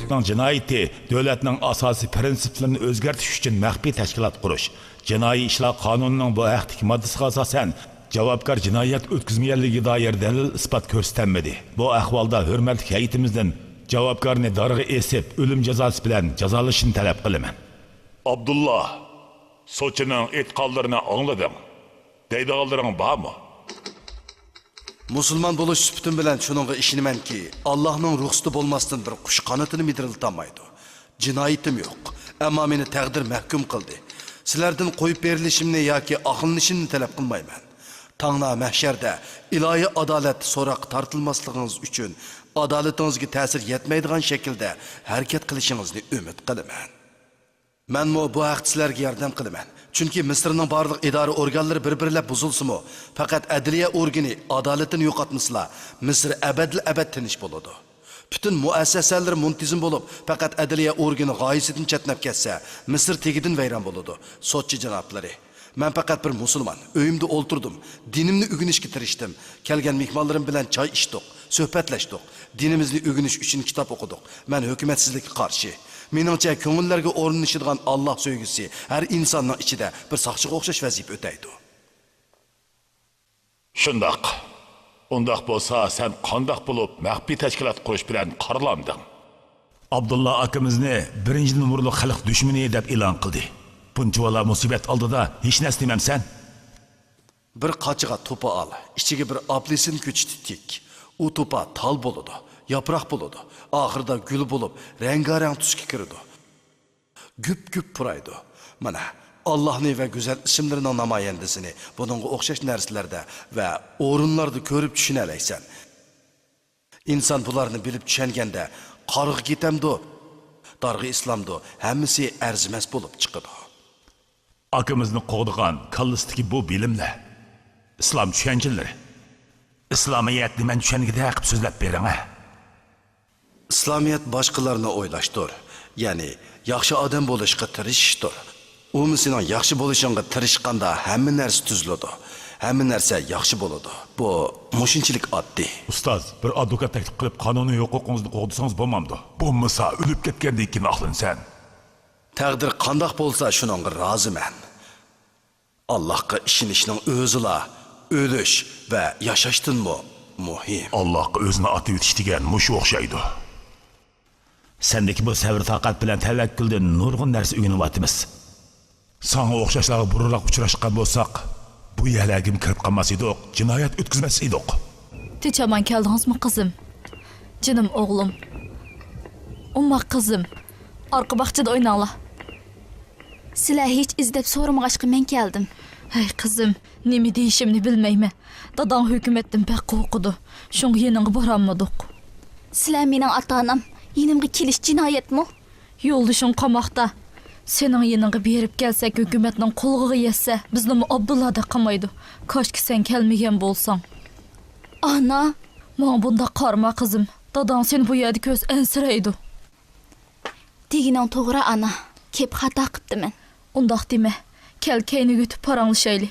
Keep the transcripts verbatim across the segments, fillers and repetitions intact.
جىنايىتى دۆلەتنىڭ ئاساسىي پىرىنسىپلىرىنى ئۆزگەرتىش ئۈچۈن مەخپىي تەشكىلات قۇرۇش. جىنايى ئىشلار قانۇنىنىڭ بۇ ھەقتىكى ماددىسىغا ئاساسەن، جاۋابكار جىنايەت ئۆتكۈزمىگەنلىكىگە دائىر دەلىل-ئىسپات كۆرسىتەلمىدى. بۇ ئەھۋالدا ھۆرمەتلىك ھەيئىتىمىزدىن جاۋابكارنى دارغا ئېسىپ، ئۆلۈم جازاسى بىلەن جازالىشىنى تەلەپ قىلىمەن. ئابدۇللا، سوتچىنىڭ ئېيتقانلىرىنى ئاڭلىدىڭ. دەيدىغانلىرىڭ بارمۇ؟ مۇسۇلمان بولۇش سۈپىتىم بىلەن شۇنىڭغا ئىشىنىمەنكى، ئاللاھنىڭ رۇخسىتى بولماستىن بىر قۇش قانىتىنى مىدىرلىتالمايدۇ. جىنايىتىم يوق، ئەمما مېنى تەقدىر مەھكۇم قىلدى. سىلەردىن قويۇپ بېرىلىشىمنى ياكى ئاقلىنىشىمنى تەلەپ قىلمايمەن. تاڭدا مەھشەردە ئىلاھىي ئادالەت سوراققا تارتىلماسلىقىڭىز ئۈچۈن، ئادالىتىڭىزگە تەسىر يەتمەيدىغان شەكىلدە ھەرىكەت قىلىشىڭىزنى ئۈمىد قىلىمەن. مەنمۇ بۇ ھەقتە سىلەرگە ياردەم قىلىمەن. چۈنكى مىسىرنىڭ بارلىق ئىدارە ئورگانلىرى بىر-بىرلەپ بۇزۇلسىمۇ، پەقەت ئەدلىيە ئورگىنى ئادالىتىنى يوقاتمىسىلا، مىسىر ئەبەدىل-ئەبەد تىنچ بولىدۇ. پۈتۈن مۇئەسسەسەلىرى مۇنتىزىم بولۇپ، پەقەت ئەدلىيە ئورگىنى غايىسىدىن چەتنەپ كەتسە، مىسىر تېگىدىن ۋەيران بولىدۇ. سوتچى جانابلىرى، مەن پەقەت بىر مۇسۇلمان، ئۆيۈمدە ئولتۇردۇم، دىنىمنى ئۆگىنىشكە تىرىشتىم. كەلگەن مېھمانلىرىم بىلەن چاي ئىچتۇق، سۆھبەتلەشتۇق. دىنىمىزنى ئۆگىنىش ئۈچۈن كىتاب ئوقۇدۇق. مەن ھۆكۈمەتسىزلىككە قارشى. مېنىڭچە، كۆڭۈللەرگە ئورنىشىدىغان ئاللاھ سۆيگۈسى ھەر ئىنساننىڭ ئىچىدە بىر ساقچىغا ئوخشاش ۋەزىپە ئۆتەيدۇ. شۇنداق. ئۇنداق بولسا، سەن قانداق بولۇپ مەخپىي تەشكىلات قۇرۇش بىلەن قارىلاندىڭ؟ ئابدۇللا ئاكىمىزنى بىرىنچى نومۇرلۇق خەلق دۈشمىنى دەپ ئېلان قىلدى. بۇنچىۋالا مۇسىبەت ئالدىدا ھېچنەرسە دېمەمسەن؟ بىر قاچىغا توپا ئال، ئىچىگە بىر ئاپېلسىن كۆچىتى تىك. ئۇ توپا تال بولىدۇ، ياپراق بولىدۇ، ئاخىرىدا گۈل بولۇپ، رەڭگارەڭ تۈسكە كىرىدۇ. گۈپ-گۈپ پۇرايدۇ. مانا، ئاللاھنى ۋە گۈزەل ئىسىملىرىنىڭ نامايەندىسىنى بۇنىڭغا ئوخشاش نەرسىلەردە ۋە ئورۇنلاردا كۆرۈپ چۈشىنەلەيسەن. ئىنسان بۇلارنى بىلىپ چۈشەنگەندە، قارىغا كېتەمدۇ، دارغا ئېسىلامدۇ، ھەممىسى ئەرزىمەس بولۇپ چىقىدۇ. ئاكىمىزنى قوغدىغان كاللىسىدىكى بۇ بىلىملەر، ئىسلام چۈشەنچىلىرى، ئىسلامىيەتنى مەن چۈشەنگۈدەك قىلىپ سۆزلەپ بېرىڭە. ئىسلامىيەت باشقىلارنى ئويلاشتۇر، يەنى ياخشى ئادەم بولۇشقا تىرىشىشتۇر. ئۇمۇ سېنىڭ ياخشى بولۇشۇڭغا تىرىشقاندا ھەممە نەرسە تۈزۈلىدۇ، ھەممە نەرسە ياخشى بولىدۇ. بۇ مۇشۇنچىلىك ئاددىي. ئۇستاز، بىر ئادۋوكات تەكلىپ قىلىپ قانۇنىي ھوقۇقىڭىزنى قوغدىسىڭىز بولمامدۇ؟ بولمىسا ئۆلۈپ كەتكەندىن كېيىن ئاقلىنىسەن. تەقدىر قانداق بولسا شۇنىڭغا رازىمەن. ئاللاھقا ئىشىنىشنىڭ ئۆزىلا ئۆلۈش ۋە ياشاشتىنمۇ مۇھىم. ئاللاھقا ئۆزىنى ئاتىۋېتىش دېگەن مۇشۇ ئوخشايدۇ. سەندىكى بۇ سەۋر-تاقەت بىلەن تەۋەككۈلدىن نۇرغۇن نەرسە ئۆگىنىۋاتىمىز. ساڭا ئوخشاشلارغا بۇرۇنراق ئۇچراشقان بولساق، بۇ يەرلەرگىمۇ كىرىپ قالماس ئىدۇق، جىنايەت ئۆتكۈزمەس ئىدۇق. تىنچ-ئامان كەلدىڭىزمۇ، قىزىم؟ جېنىم ئوغلۇم. ئوماق قىزىم، ئارقا باغچىدا ئويناڭلار. سىلەر ھېچ ئىزدەپ سورىمىغاچقا مەن كەلدىم. ھەي قىزىم، نېمە دېيىشىمنى بىلمەيمەن. داداڭ ھۆكۈمەتتىن بەك قورقىدۇ. شۇڭا يېنىڭغا بارالمىدۇق. سىلەر مېنىڭ ئاتا-ئانام. يېنىمغا كېلىش جىنايەتمۇ؟ يولدىشىڭ قاماقتا. سېنىڭ يېنىڭغا بېرىپ كەلسەك، ھۆكۈمەتنىڭ قۇلىقىغا يەتسە، بىزنىمۇ ئابدۇللادەك قامايدۇ. كاشكى سەن كەلمىگەن بولساڭ. ئانا! ماڭا بۇنداق قارىما، قىزىم. داداڭ سېنى بۇ يەردە كۆرسە ئەنسىرەيدۇ. دېگىنىڭ توغرا، ئانا. كەپ خاتا قىپتىمەن. ئۇنداق دېمە. كەل، كەينىگە ئۆتۈپ پاراڭلىشايلى.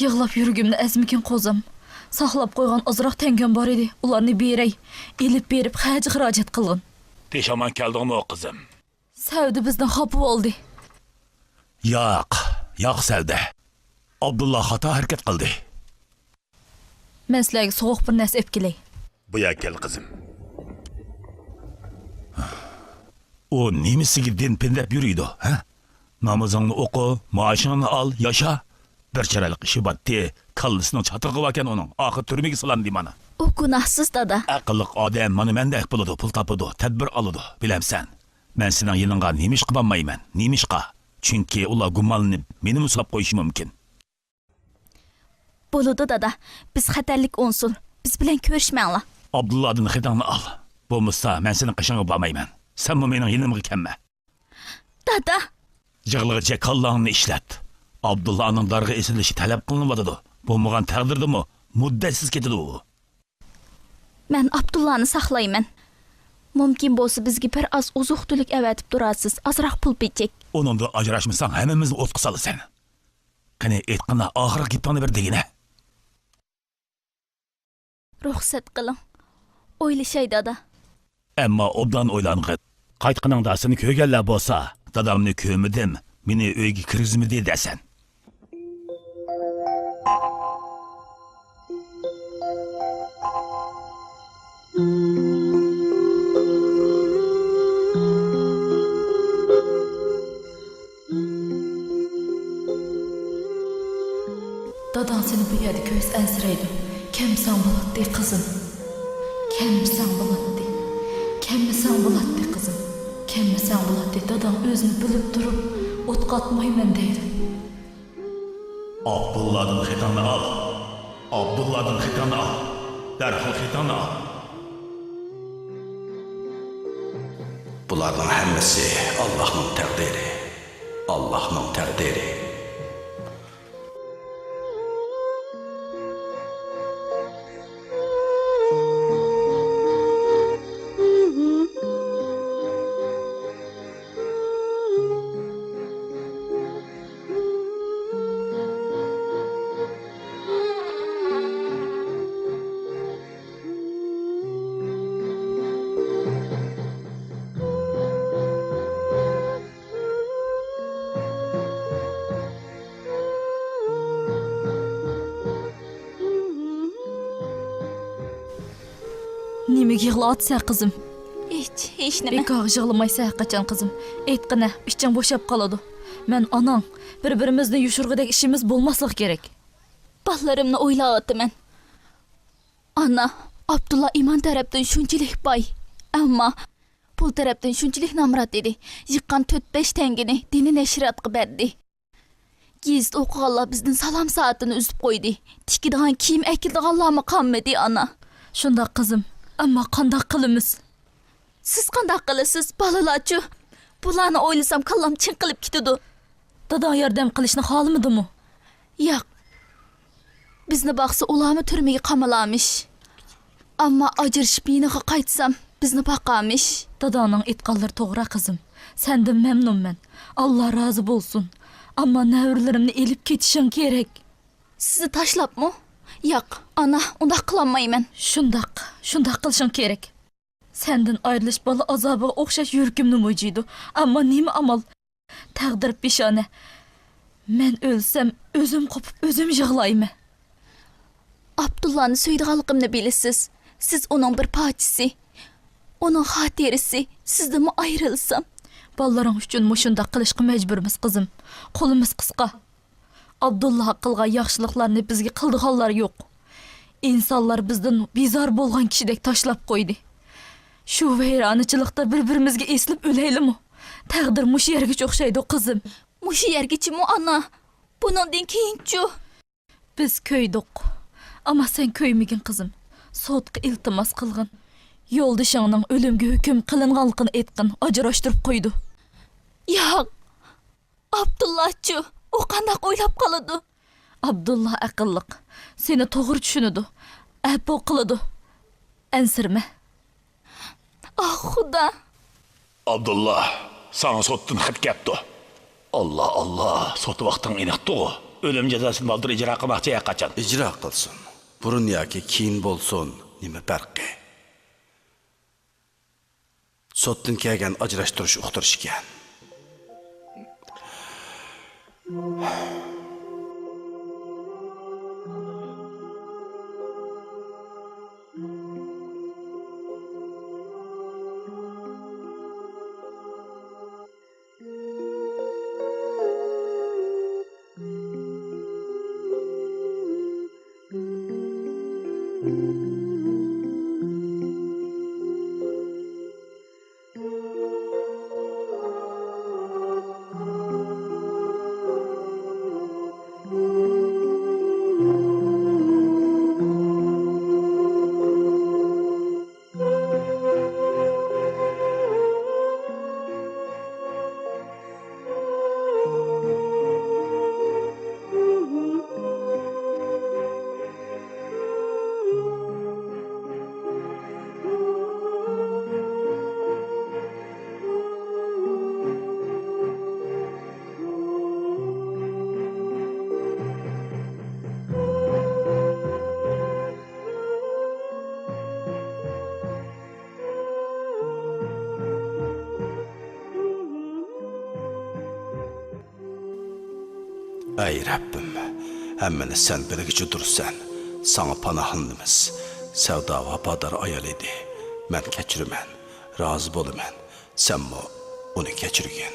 يىغلاپ يۈرگۈمنى ئەزمىگىن، قوزام. ساقلاپ قويغان ئازراق تەڭگەم بار ئىدى، ئۇلارنى بېرەي. ئېلىپ بېرىپ خەجى خىراجەت قىلغىن. پېشامان كەلدىڭمۇ، قىزىم؟ سەۋدە بىزدىن خاپا بولدى. ياق، ياق سەۋدە. ئابدۇللا خاتا ھەرىكەت قىلدى. مەن سىلەرگە سوغۇق بىر نەرسە ئېلىپ كېلەي. بۇ يەرگە كەل، قىزىم. ئۇ نېمىسىگە دىن-پىن دەپ يۈرىدۇ، ھە؟ نامىزىڭنى ئوقۇ، مائاشىڭنى ئال، ياشا. بىر چىرايلىق ئىشى بارتتى، كاللىسىنىڭ چاتىقى باركەن ئۇنىڭ، ئاخىر تۈرمىگە سالاندى مانا. ئۇ گۇناھسىز، دادا. ئەقىللىق ئادەم مانا مەندەك بولىدۇ، پۇل تاپىدۇ، تەدبىر ئالىدۇ، بىلەمسەن؟ مەن سېنىڭ يېنىڭغا نېمىشقا بارمايمەن؟ نېمىشقا؟ چۈنكى ئۇلار گۇمانلىنىپ، مېنىمۇ سولاپ قويۇشى مۇمكىن. بولىدۇ، دادا. بىز خەتەرلىك ئۇنسۇر. بىز بىلەن كۆرۈشمەڭلار. ئابدۇللادىن خېتىڭنى ئال. بولمىسا، مەن سېنىڭ قېشىڭغا بارمايمەن. سەنمۇ مېنىڭ يېنىمغا كەلمە. دادا! يىغلىغىچە كاللاڭنى ئىشلەت. ئابدۇللانىڭ دارغا ئېسىلىشى تەلەپ قىلىنىۋاتىدۇ. بولمىغان تەقدىردىمۇ مۇددەتسىز كېتىدۇ ئۇ. مەن ئابدۇللانى ساقلايمەن. مۇمكىن بولسا، بىزگە بىر ئاز ئوزۇق-تۈلۈك ئەۋەتىپ تۇرارسىز، ئازراق پۇل پېچەك. ئۇنىڭدىن ئاجراشمىساڭ، ھەممىمىزنى ئوتقا سالىسەن. قېنى، ئېيتقىنا، ئاخىرقى گېپىڭنى بىر دېگىنە. رۇخسەت قىلىڭ. ئويلىشاي، دادا. ئەمما ئوبدان ئويلانغىن. قايتقىنىڭدا سېنى كۆرگەنلەر بولسا، دادامنى كۆرمىدىم، مېنى ئۆيگە كىرگۈزمىدى دەسەن. داداڭ سېنى بۇ يەردە كۆرسە ئەنسىرەيدۇ. كەممىسەڭ بولاتتى، قىزىم. كەممىسەڭ بولاتتى. كەممىسەڭ بولاتتى، قىزىم. كەممىسەڭ بولاتتى. داداڭ ئۆزىنى بىلىپ تۇرۇپ ئوتقا ئاتمايمەن دەيدۇ. ئابدۇللادىن خېتىڭنى ئال. ئابدۇللادىن خېتىڭنى ئال. دەرھال خېتىڭنى ئال. بۇلارنىڭ ھەممىسى ئاللاھنىڭ تەقدىرى. ئاللاھنىڭ تەقدىرى. نېمىگە يىغلاۋاتىسەن، قىزىم؟ ھېچ، ھېچنېمە. بىكارغا يىغلىمايسەن ھەرقاچان، قىزىم. ئېيتقىنە، ئىچىڭ بوشاپ قالىدۇ. مەن ئاناڭ، بىر-بىرىمىزنى يوشۇرغۇدەك ئىشىمىز بولماسلىقى كېرەك. بالىلىرىمنى ئويلاۋاتىمەن. ئانا، ئابدۇللا ئىمان تەرەپتىن شۇنچىلىك باي، ئەمما پۇل تەرەپتىن شۇنچىلىك نامرات ئىدى. يىغقان تۆت-بەش تەڭگىنى دىنىي نەشرىياتقا بەردى. گېزىت ئوقۇغانلار بىزدىن سالام سائىتىنى ئۈزۈپ قويدى. تىكىدىغان كىيىم ئەكېلىدىغانلارمۇ قالمىدى، ئانا. شۇنداق، قىزىم. ئەمما قانداق قىلىمىز؟ سىز قانداق قىلىسىز، بالىلارچۇ؟ بۇلارنى ئويلىسام، كاللام چىڭقىلىپ كېتىدۇ. داداڭ ياردەم قىلىشنى خالىمىدىمۇ؟ ياق. بىزنى باقسا، ئۇلارمۇ تۈرمىگە قامىلارمىش. ئەمما ئاجرىشىپ يېنىغا قايتسام، بىزنى باقارمىش. داداڭنىڭ ئېيتقانلىرى توغرا، قىزىم. سەندىن مەمنۇنمەن. ئاللا رازى بولسۇن. ئەمما نەۋرىلىرىمنى ئېلىپ كېتىشىڭ كېرەك. سىزنى تاشلاپمۇ؟ ياق، ئانا، ئۇنداق قىلالمايمەن. شۇنداق، شۇنداق قىلىشىڭ كېرەك. سەندىن ئايرىلىش بالا ئازابىغا ئوخشاش يۈرىكىمنى مۇجۇيدۇ. ئەمما نېمە ئامال؟ تەقدىر پېشانە. مەن ئۆلسەم، ئۆزۈم قوپۇپ، ئۆزۈم يىغلايمەن. ئابدۇللانى سۆيىدىغانلىقىمنى بىلىسىز. سىز ئۇنىڭ بىر پارچىسى. ئۇنىڭ خاتىرىسى. سىزدىنمۇ ئايرىلسام. بالىلىرىڭ ئۈچۈن مۇشۇنداق قىلىشقا مەجبۇرمىز، قىزىم. قولىمىز قىسقا. ئابدۇللا قىلغان ياخشىلىقلارنى بىزگە قىلىدىغانلار يوق. ئىنسانلار بىزدىن بىزار بولغان كىشىدەك تاشلاپ قويدى. شۇ ۋەيرانىچىلىقتا بىر-بىرىمىزگە ئېسىلىپ ئۆلەيلىمۇ؟ تەقدىر مۇشۇ يەرگىچە ئوخشايدۇ، قىزىم. مۇشۇ يەرگىچىمۇ، ئانا؟ بۇنىڭدىن كېيىنچۇ؟ بىز كۆيدۇق. ئەمما سەن كۆيمىگىن، قىزىم. سوتقا ئىلتىماس قىلغىن. يولدىشىڭنىڭ ئۆلۈمگە ھۆكۈم قىلىنغانلىقىنى ئېيتقىن، ئاجراشتۇرۇپ قويىدۇ. ياق. ئابدۇللاچۇ؟ ئۇ قانداق ئويلاپ قالىدۇ؟ ئابدۇللا ئەقىللىق. سېنى توغرا چۈشىنىدۇ. ئەپۇ قىلىدۇ. ئەنسىرىمە. ئاھ، خۇدا! ئابدۇللا، ساڭا سوتتىن خەت كەپتۇ. ئاللا، ئاللا، سوت ۋاقتىڭ ئېنىقتىغۇ؟ ئۆلۈم جازاسىنى بالدۇر ئىجرا قىلماقچى ھەرقاچان. ئىجرا قىلسۇن. بۇرۇن ياكى كېيىن بولسۇن، نېمە پەرقى؟ سوتتىن كەلگەن ئاجراشتۇرۇش ئۇقتۇرۇشى ئىكەن. ئەي رەببىم، ھەممىنى سەن بىلگۈچىدۇرسەن، ساڭا پاناھلىنىمىز. سەۋدا ۋاپادار ئايال ئىدى. مەن كەچۈرىمەن، رازى بولىمەن. سەنمۇ ئۇنى كەچۈرگىن.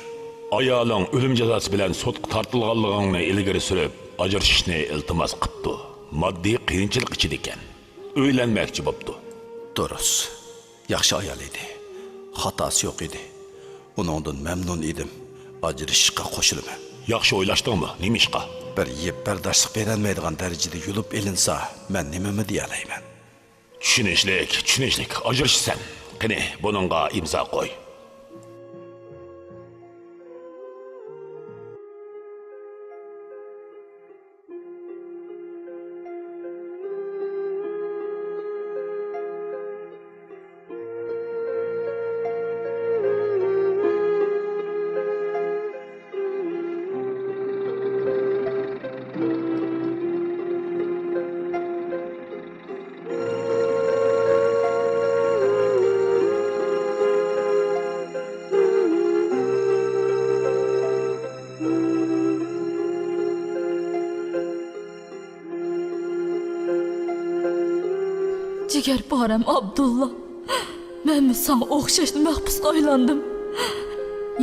ئايالىڭ ئۆلۈم جازاسى بىلەن سوتقا تارتىلغانلىقىڭنى ئىلگىرى سۈرۈپ، ئاجرىشىشنى ئىلتىماس قىپتۇ. ماددىي قىيىنچىلىق ئىچىدىكەن. ئۆيلەنمەكچى بوپتۇ. دۇرۇس. ياخشى ئايال ئىدى. خاتاسى يوق ئىدى. ئۇنىڭدىن مەمنۇن ئىدىم. ئاجرىشىشقا قوشۇلىمەن. ياخشى ئويلاشتىڭمۇ؟ نېمىشقا؟ بىر يىپ بەرداشلىق بېرەلمەيدىغان دەرىجىدە يۇلۇپ ئېلىنسا، مەن نېمىمۇ دېيەلەيمەن؟ چۈشىنىشلىك، چۈشىنىشلىك. ئاجرىشىسەن. قېنى، بۇنىڭغا ئىمزا قوي. جىگەرپارەم ئابدۇللا، مەنمۇ ساڭا ئوخشاشلا مەھبۇسقا ئايلاندىم.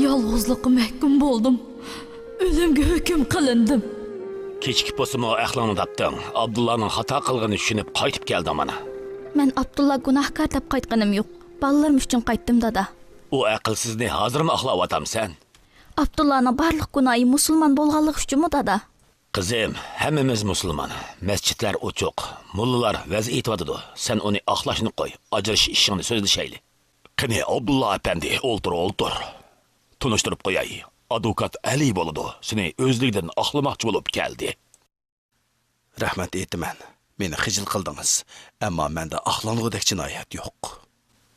يالغۇزلۇققا مەھكۇم بولدۇم. ئۆلۈمگە ھۆكۈم قىلىندىم. كېچىكىپ بولسىمۇ ئەقلىڭنى تاپتىڭ. ئابدۇللانىڭ خاتا قىلغىنىنى چۈشىنىپ قايتىپ كەلدىڭ مانا. مەن ئابدۇللا گۇناھكار دەپ قايتقىنىم يوق. بالىلىرىم ئۈچۈن قايتتىم، دادا. ئۇ ئەقىلسىزنى ھازىرمۇ ئاقلاۋاتامسەن؟ ئابدۇللانىڭ بارلىق گۇناھى مۇسۇلمان بولغانلىقى ئۈچۈنمۇ، دادا؟ قىزىم، ھەممىمىز مۇسۇلمان. مەسچىتلەر ئوچۇق، موللىلار ۋەز ئېيتىۋاتىدۇ. سەن ئۇنى ئاقلاشنى قوي، ئاجرىشىش ئىشىڭنى سۆزلىشەيلى. قېنى، ئابدۇللا ئەپەندى، ئولتۇر، ئولتۇر. تونۇشتۇرۇپ قوياي. ئادۋوكات ئەلى بولىدۇ، سېنى ئۆزلۈكىدىن ئاقلىماقچى بولۇپ كەلدى. رەھمەت ئېيتىمەن. مېنى خىجىل قىلدىڭىز. ئەمما مەندە ئاقلانغۇدەك جىنايەت يوق.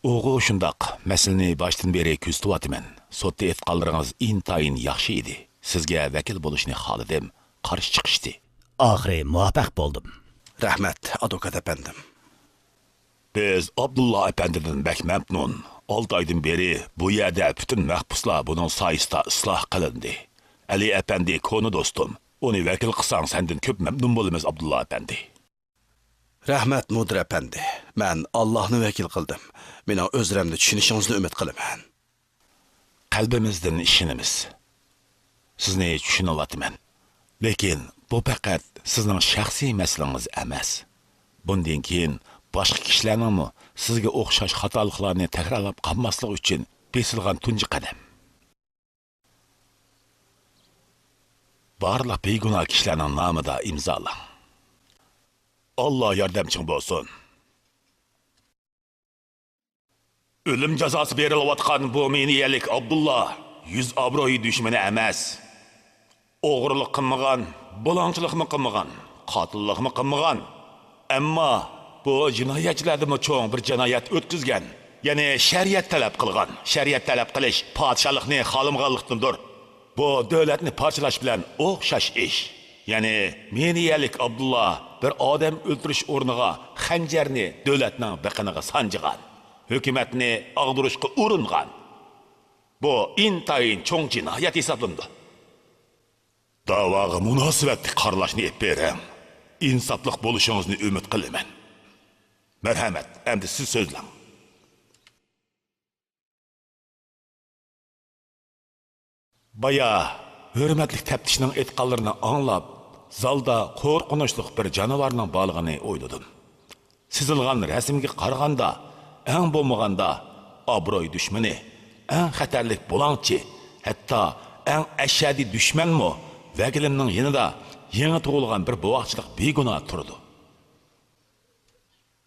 ئۇغۇ شۇنداق. مەسىلىنى باشتىن بېرى كۆزىتىۋاتىمەن. سوتتا ئېيتقانلىرىڭىز ئىنتايىن ياخشى ئىدى. سىزگە ۋەكىل بولۇشنى خالىدىم. قارشى چىقىشتى. ئاخىرى مۇۋەپپەق بولدۇم. رەھمەت، ئادۋوكات ئەپەندىم. بىز ئابدۇللا ئەپەندىدىن بەك مەمنۇن. ئالتە ئايدىن بېرى بۇ يەردە پۈتۈن مەھبۇسلار بۇنىڭ سايىسىدا ئىسلاھ قىلىندى. ئەلى ئەپەندى كونا دوستۇم. ئۇنى ۋەكىل قىلساڭ سەندىن كۆپ مەمنۇن بولىمىز، ئابدۇللا ئەپەندى. رەھمەت، مۇدىر ئەپەندى. مەن ئاللاھنى ۋەكىل قىلدىم. مېنىڭ ئۆزرەمنى چۈشىنىشىڭىزنى ئۈمىد قىلىمەن. قەلبىمىزدىن ئىشىنىمىز. سىزنى چۈشىنىۋاتىمەن. لېكىن بۇ پەقەت سىزنىڭ شەخسىي مەسىلىڭىز ئەمەس. بۇندىن كېيىن باشقا كىشىلەرنىڭمۇ سىزگە ئوخشاش خاتالىقلارنى تەكرارلاپ قالماسلىقى ئۈچۈن بېسىلغان تۇنجى قەدەم. بارلىق بىگۇناھ كىشىلەرنىڭ نامىدا ئىمزالاڭ. ئاللا ياردەمچىڭ بولسۇن. ئۆلۈم جازاسى بېرىلىۋاتقان بۇ مېنىيەلىك ئابدۇللا يۈز ئابرۇي دۈشمىنى ئەمەس. ئوغرىلىق قىلمىغان، بۇلاڭچىلىقمۇ قىلمىغان، قاتىللىقمۇ قىلمىغان. ئەمما بۇ جىنايەتچىلەردىنمۇ چوڭ بىر جىنايەت ئۆتكۈزگەن. يەنى شەرىئەت تەلەپ قىلغان. شەرىئەت تەلەپ قىلىش پادىشاھلىقنى خالىمىغانلىقتىندۇر. بۇ دۆلەتنى پارچىلاش بىلەن ئوخشاش ئىش. يەنى مېنىيەلىك ئابدۇللا بىر ئادەم ئۆلتۈرۈش ئورنىغا خەنجەرنى دۆلەتنىڭ بېقىنىغا سانجىغان. ھۆكۈمەتنى ئاغدۇرۇشقا ئۇرۇنغان. بۇ ئىنتايىن چوڭ جىنايەت ھېسابلىنىدۇ. داۋاغا مۇناسىۋەتلىك قارىلاشنى ئېلىپ بېرىڭ. ئىنساپلىق بولۇشىڭىزنى ئۈمىد قىلىمەن. مەرھەمەت، ئەمدى سىز سۆزلەڭ. بايا ھۆرمەتلىك تەپتىشنىڭ ئېيتقانلىرىنى ئاڭلاپ، زالدا قورقۇنچلۇق بىر جانىۋارنىڭ بارلىقىنى ئويلىدىم. سىزىلغان رەسىمگە قارىغاندا، ئەڭ بولمىغاندا ئابرۇي دۈشمىنى، ئەڭ خەتەرلىك بۇلاڭچى، ھەتتا ئەڭ ئەشەددىي دۈشمەنمۇ ۋەكىلىمنىڭ يېنىدا يېڭى تۇغۇلغان بىر بوۋاقچىلىق بىگۇناھ تۇرىدۇ.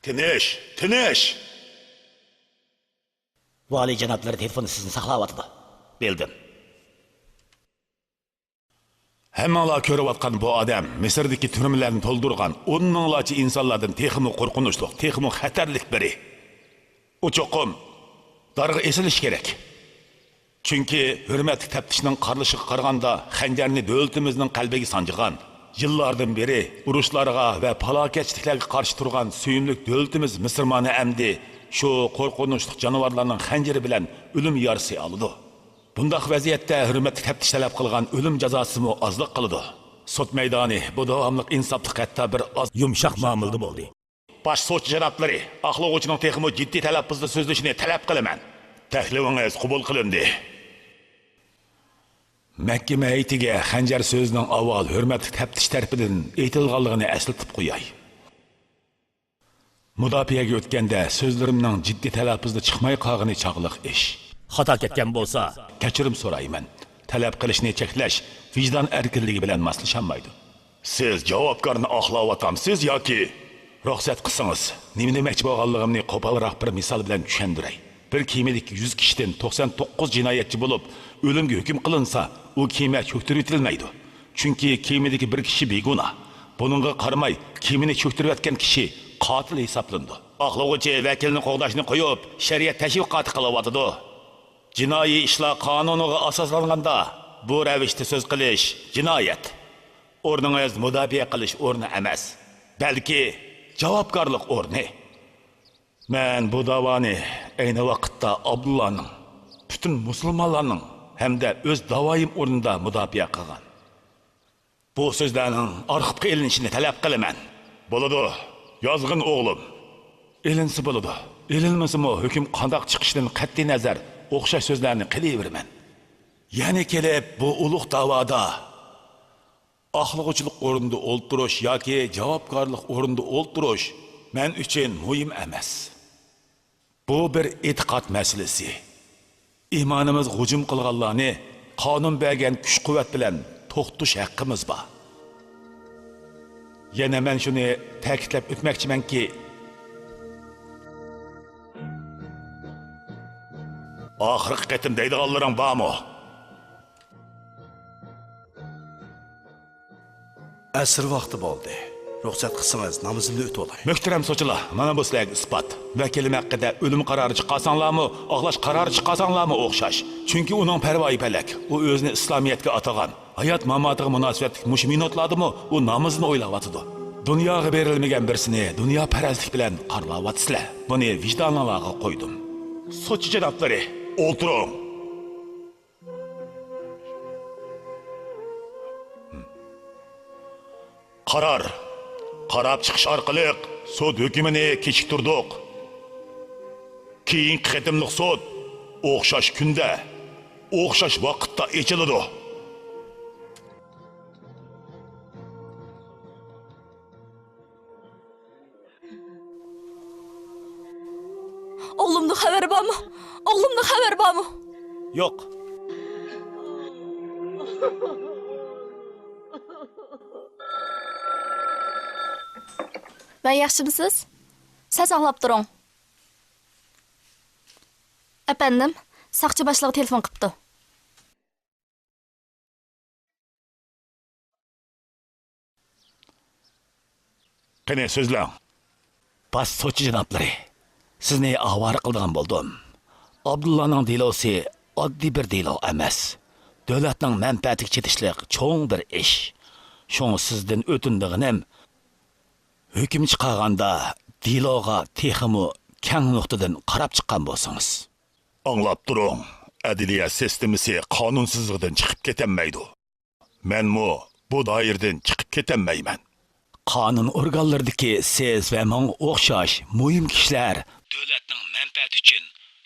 تىنىش، تىنىش! ۋالىي جانابلىرى تېلېفوندا سىزنى ساقلاۋاتىدۇ. بىلدىم. ھەممىڭلار كۆرۈۋاتقان بۇ ئادەم مىسىردىكى تۈرمىلەرنى تولدۇرغان ئون مىڭلارچە ئىنسانلاردىن تېخىمۇ قورقۇنچلۇق، تېخىمۇ خەتەرلىك بىرى. ئۇ چوقۇم دارغا ئېسىلىشى كېرەك. چۈنكى ھۆرمەتلىك تەپتىشنىڭ قارىلىشىغا قارىغاندا، خەنجەرنى دۆلىتىمىزنىڭ قەلبىگە سانجىغان، يىللاردىن بېرى ئۇرۇشلارغا ۋە پالاكەتچىلىكلەرگە قارشى تۇرغان سۆيۈملۈك دۆلىتىمىز مىسىرمانى ئەمدى شۇ قورقۇنچلۇق جانىۋارلارنىڭ خەنجىرى بىلەن ئۆلۈم يارىسى ئالىدۇ. بۇنداق ۋەزىيەتتە ھۆرمەتلىك تەپتىش تەلەپ قىلغان ئۆلۈم جازاسىمۇ ئازلىق قىلىدۇ. سوت مەيدانى بۇ داۋاملىق ئىنساپلىق، ھەتتا بىر ئاز يۇمشاق مۇئامىلىدە بولدى. باش سوتچى جانابلىرى، ئاقلىغۇچىنىڭ تېخىمۇ جىددىي تەلەپپۇزدا سۆزلىشىنى تەلەپ قىلىمەن. تەكلىپىڭىز قوبۇل قىلىندى. مەھكىمە ھەيئىتىگە خەنجەر سۆزىنىڭ ئاۋۋال ھۆرمەتلىك تەپتىش تەرىپىدىن ئېيتىلغانلىقىنى ئەسلىتىپ قوياي. مۇداپىئەگە ئۆتكەندە سۆزلىرىمنىڭ جىددىي تەلەپپۇزدا چىقماي قالغىنى چاغلىق ئىش. خاتا كەتكەن بولسا، كەچۈرۈم سورايمەن. تەلەپ قىلىشنى چەكلەش ۋىجدان ئەركىنلىكى بىلەن ماسلىشالمايدۇ. سىز جاۋابكارنى ئاقلاۋاتامسىز ياكى؟ رۇخسەت قىلسىڭىز، نېمە دېمەكچى بولغانلىقىمنى قوپالراق بىر مىسال بىلەن چۈشەندۈرەي. بىر كېمىدىكى يۈز كىشىدىن توقسان توققۇز جىنايەتچى بولۇپ، ئۆلۈمگە ھۆكۈم قىلىنسا، ئۇ كېمە چۆكتۈرۈۋېتىلمەيدۇ. چۈنكى كېمىدىكى بىر كىشى بىگۇناھ. بۇنىڭغا قارىماي، كېمىنى چۆكتۈرۈۋەتكەن كىشى قاتىل ھېسابلىنىدۇ. ئاقلىغۇچى ۋەكىلنى قوغداشنى قويۇپ، شەرىئەت تەشۋىقاتى قىلىۋاتىدۇ. جىنايى ئىشلار قانۇنىغا ئاساسلانغاندا، بۇ رەۋىشتە سۆز قىلىش جىنايەت. ئورنىڭىز مۇداپىئە قىلىش ئورنى ئەمەس، بەلكى جاۋابكارلىق ئورنى. مەن بۇ داۋانى ئەينى ۋاقىتتا ئابدۇللانىڭ، پۈتۈن مۇسۇلمانلارنىڭ ھەمدە ئۆز داۋايىم ئورنىدا مۇداپىئە قىلغان. بۇ سۆزلەرنىڭ ئارخىپقا ئېلىنىشىنى تەلەپ قىلىمەن. بولىدۇ، يازغىن ئوغلۇم. ئېلىنسا بولىدۇ، ئېلىنمىسىمۇ ھۆكۈم قانداق چىقىشىدىن قەتئىينەزەر، ئوخشاش سۆزلەرنى قىلىۋېرىمەن. يەنە كېلىپ بۇ ئۇلۇغ داۋادا ئاقلىغۇچىلىق ئورنىدا ئولتۇرۇش ياكى جاۋابكارلىق ئورنىدا ئولتۇرۇش مەن ئۈچۈن مۇھىم ئەمەس. بۇ بىر ئېتىقاد مەسىلىسى. ئىمانىمىزغا ھۇجۇم قىلغانلارنى قانۇن بەرگەن كۈچ-قۇۋۋەت بىلەن توختىتىش ھەققىمىز بار. يەنە مەن شۇنى تەكىتلەپ ئۆتمەكچىمەنكى، ئاخىرقى قېتىم دەيدىغانلىرىڭ بارمۇ؟ ئەسىر ۋاقتى بولدى. رۇخسەت قىلسىڭىز، نامىزىمنى ئۆتۈۋالاي. مۆھتەرەم سوتچىلار، مانا بۇ سىلەرگە ئىسپات. ۋەكىلىم ھەققىدە ئۆلۈم قارارى چىقارساڭلارمۇ، ئاقلاش قارارى چىقارساڭلارمۇ ئوخشاش. چۈنكى ئۇنىڭ پەرۋايى پەلەك. ئۇ ئۆزىنى ئىسلامىيەتكە ئاتىغان. ھايات-ماماتىغا مۇناسىۋەتلىك مۇشۇ مىنۇتلاردىمۇ ئۇ نامىزىنى ئويلاۋاتىدۇ. دۇنياغا بېرىلمىگەن بىرسىنى دۇنياپەرەسلىك بىلەن قارىلاۋاتىسىلەر. بۇنى ۋىجدانىڭلارغا قويدۇم. سوتچى جانابلىرى، ئولتۇرۇڭ. قارار. قاراپ چىقىش ئارقىلىق سوت ھۆكمىنى كېچىكتۈردۇق. كېيىنكى قېتىملىق سوت ئوخشاش كۈندە، ئوخشاش ۋاقىتتا ئېچىلىدۇ. ئوغلۇمنىڭ خەۋىرى بارمۇ؟ ئوغلۇمنىڭ خەۋىرى بارمۇ؟ يوق. ۋەي، ياخشىمۇسىز؟ سەل ساقلاپ تۇرۇڭ. ئەپەندىم، ساقچى باشلىقى تېلېفون قىپتۇ. قېنى، سۆزلەڭ. باش سوتچى جانابلىرى، سىزنى ئاۋارە قىلىدىغان بولدۇم. ئابدۇللانىڭ دېلوسى ئاددىي بىر دېلو ئەمەس. دۆلەتنىڭ مەنپەئەتىگە چېتىشلىق چوڭ بىر ئىش. شۇڭا سىزدىن ئۆتۈنىدىغىنىم، ھۆكۈم چىقارغاندا دېلوغا تېخىمۇ كەڭ نۇقتىدىن قاراپ چىققان بولسىڭىز. ئاڭلاپ تۇرۇڭ، ئەدلىيە سىستېمىسى قانۇن سىزىقىدىن چىقىپ كېتەلمەيدۇ. مەنمۇ بۇ دائىرىدىن چىقىپ كېتەلمەيمەن. قانۇن ئورگانلىرىدىكى سىز ۋە ماڭا ئوخشاش مۇھىم كىشىلەر دۆلەتنىڭ مەنپەئەتى ئۈچۈن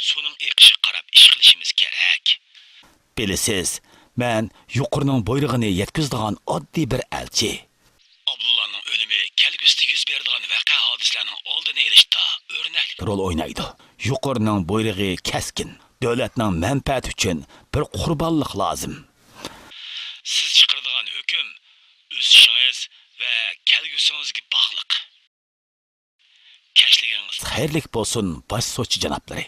سۇنىڭ ئېقىشىغا قاراپ ئىش قىلىشىمىز كېرەك. بىلىسىز، مەن يۇقىرىنىڭ بۇيرۇقىنى يەتكۈزىدىغان ئاددىي بىر ئەلچى. ئابدۇللانىڭ ئۆلۈمى كەلگۈسىدە يۈز بېرىدىغان ۋەقە-ھادىسىلەرنىڭ ئالدىنى ئېلىشتا ئۆرنەكلىك رول ئوينايدۇ. يۇقىرىنىڭ بۇيرۇقى كەسكىن، دۆلەتنىڭ مەنپەئەتى ئۈچۈن بىر قۇربانلىق لازىم. سىز چىقىرىدىغان ھۆكۈم ئۆسۈشىڭىز ۋە كەلگۈسىڭىزگە باغلىق. كەچلىكىڭىز خەيرلىك بولسۇن، باش سوتچى جانابلىرى.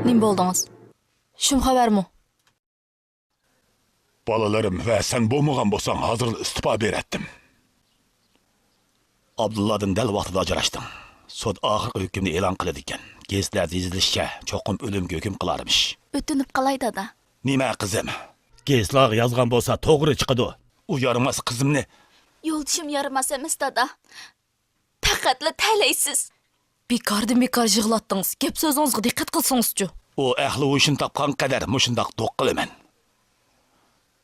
نېمە بولدىڭىز؟ شۇم خەۋەرمۇ؟ بالىلىرىم ۋە سەن بولمىغان بولساڭ، ھازىرلا ئىستېپا بېرەتتىم. ئابدۇللادىن دەل ۋاقتىدا ئاجراشتىڭ. سوت ئاخىرقى ھۆكۈمنى ئېلان قىلىدىكەن. گېزىتلەردە يېزىلىشىچە، چوقۇم ئۆلۈمگە ھۆكۈم قىلارمىش. ئۆتۈنۈپ قالاي، دادا. نېمە، قىزىم؟ گېزىتلارغا يازغان بولسا توغرا چىقىدۇ. ئۇ يارىماس قىزىمنى. يولدىشىم يارىماس ئەمەس، دادا. پەقەتلا تەلەيسىز. بىكاردىن بىكار يىغلاتتىڭىز. گەپ سۆزىڭىزگە دىققەت قىلسىڭىزچۇ؟ ئۇ ئەقلى ھوشىنى تاپقان قەدەر مۇشۇنداق دوق قىلىمەن.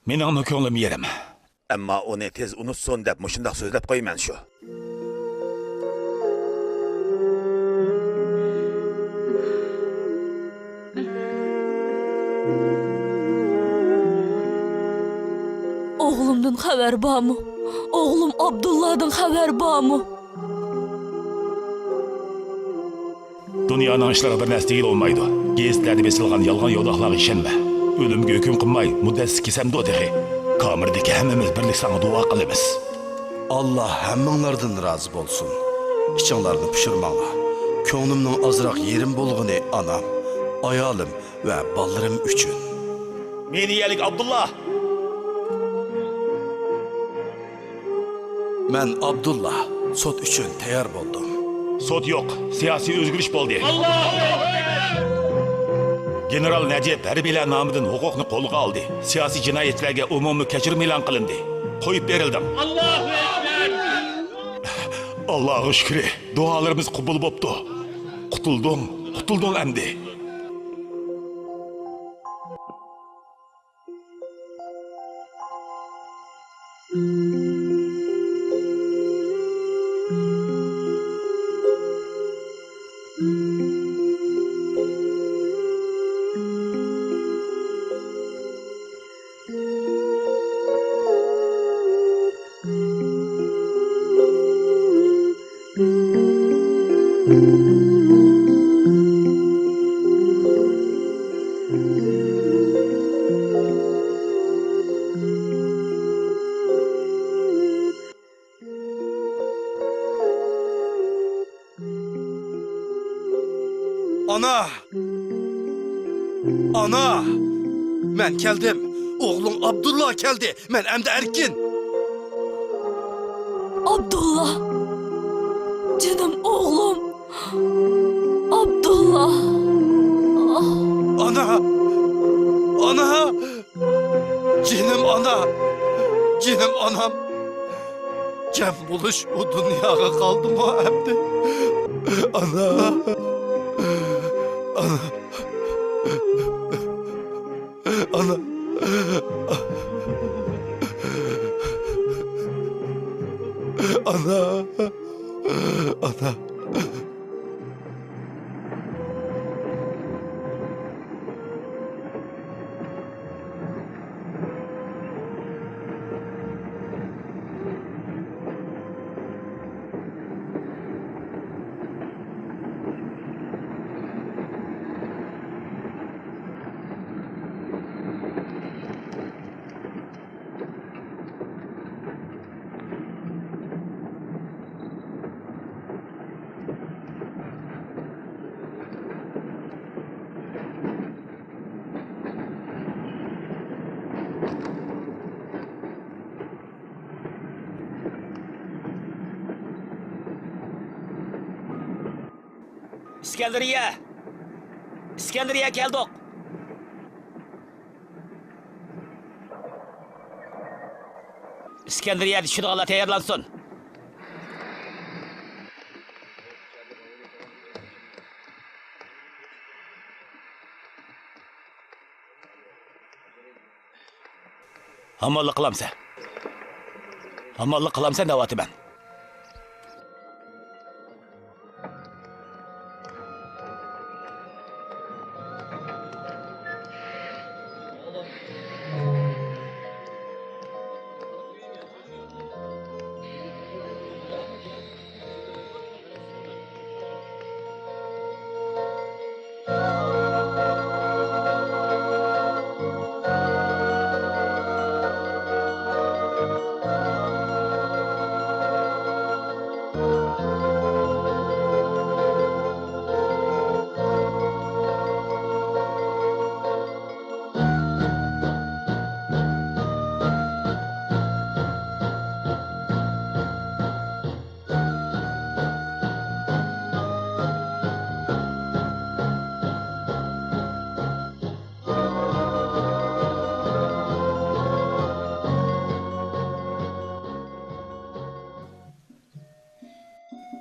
مېنىڭمۇ كۆڭلۈم يېرىم. ئەمما ئۇنى تېز ئۇنتۇسۇن دەپ مۇشۇنداق سۆزلەپ قويىمەن شۇ. ئوغلۇمدىن خەۋەر بارمۇ؟ ئوغلۇم ئابدۇللادىن خەۋەر بارمۇ؟ دۇنيانىڭ ئىشلىرىغا بىر نەرسە دېگىلى بولمايدۇ. گېزىتلەردە بېسىلغان يالغان ياۋىداقلارغا ئىشەنمە. ئۆلۈمگە ھۆكۈم قىلماي، مۇددەتسىز كېسەمدۇ تېخى. كامېردىكى ھەممىمىز بىرلىك ساڭا دۇئا قىلىمىز. ئاللا ھەممىڭلاردىن رازى بولسۇن. ئىچىڭلارنى پۇشۇرماڭلار. كۆڭلۈمنىڭ ئازراق يېرىم بولغىنى ئانام، ئايالىم ۋە بالىلىرىم ئۈچۈن. مېنىيەلىك ئابدۇللا! مەن ئابدۇللا، سوت ئۈچۈن تەييار بولدۇم. سوت يوق، سىياسىي ئۆزگىرىش بولدى. گېنېرال نەجىپ ھەربىيلەر نامىدىن ھوقۇقنى قولىغا ئالدى. سىياسىي جىنايەتچىلەرگە ئومۇمىي كەچۈرۈم ئېلان قىلىندى. قويۇپ بېرىلدىڭ. ئاللاغا شۈكرى، دۇئالىرىمىز قوبۇل بوپتۇ. قۇتۇلدۇڭ، قۇتۇلدۇڭ ئەمدى. ئانا! ئانا! مەن كەلدىم. ئوغلۇڭ ئابدۇللا كەلدى. مەن ئەمدى ئەركىن. ئابدۇللا! جېنىم ئوغلۇم! ئابدۇللا! ئانا! ئانا! جېنىم ئانا! جېنىم ئانام! جەم بولۇش ئۇ دۇنياغا قالدىمۇ ئەمدى؟ ئانا! ئانا! ئانا! ئانا! ئانا! ئىسكەندەرىيە! ئىسكەندەرىيە كەلدۇق! ئىسكەندەرىيەدە چۈشىدىغانلار تەييارلانسۇن! ئامانلىق قىلامسەن؟ ئامانلىق قىلامسەن دەۋاتىمەن.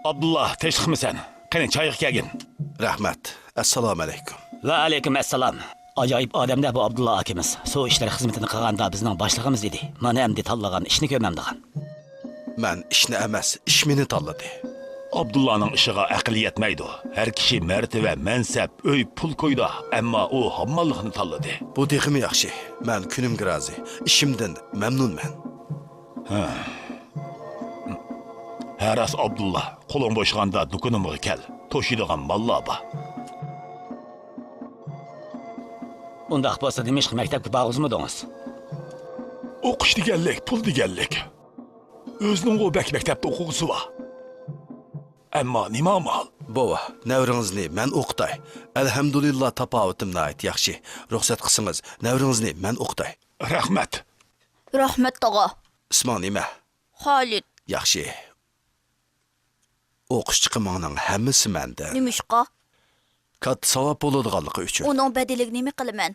ئابدۇللا، تىنچلىقمىسەن؟ قېنى، چايغا كەلگىن. رەھمەت. ئەسسالامۇ ئەلەيكۇم. ۋەئەلەيكۇم ئەسسالام. ئاجايىپ ئادەمدە بۇ ئابدۇللا ئاكىمىز. سۇ ئىشلىرى خىزمىتىنى قىلغاندا بىزنىڭ باشلىقىمىز ئىدى. مانا ئەمدى تاللىغان ئىشنى كۆرمەمدىغان. مەن ئىشنى ئەمەس، ئىش مېنى تاللىدى. ئابدۇللانىڭ ئىشىغا ئەقىل يەتمەيدۇ. ھەر كىشى مەرتىۋە، مەنسەپ، ئۆي، پۇل كويىدۇ، ئەمما ئۇ ھامماللىقنى تاللىدى. بۇ تېخىمۇ ياخشى. مەن كۈنۈمگە رازى. ئىشىمدىن مەمنۇنمەن. ھە. ھە، راست، ئابدۇللا. قولۇڭ بوشىغاندا دۇكىنىمغا كەل. توشۇيدىغان ماللار بار. ئۇنداق بولسا، نېمىشقا مەكتەپكە بارغۇزمىدىڭىز؟ ئوقۇش دېگەنلىك، پۇل دېگەنلىك. ئۆزىنىڭغۇ بەك مەكتەپتە ئوقۇغۇسى بار. ئەمما نېمە ئامال؟ بوۋا، نەۋرىڭىزنى مەن ئوقۇتاي. ئەلھەمدۇلىللا، تاپاۋىتىم ناھايىتى ياخشى. رۇخسەت قىلسىڭىز، نەۋرىڭىزنى مەن ئوقۇتاي. رەھمەت. رەھمەت، تاغا. ئىسمىڭ نېمە؟ خالىد. ياخشى. ئوقۇش چىقىمىڭنىڭ ھەممىسى مەندىن. نېمىشقا؟ كاتتا ساۋاب بولىدىغانلىقى ئۈچۈن. ئۇنىڭ بەدىلىگە نېمە قىلىمەن؟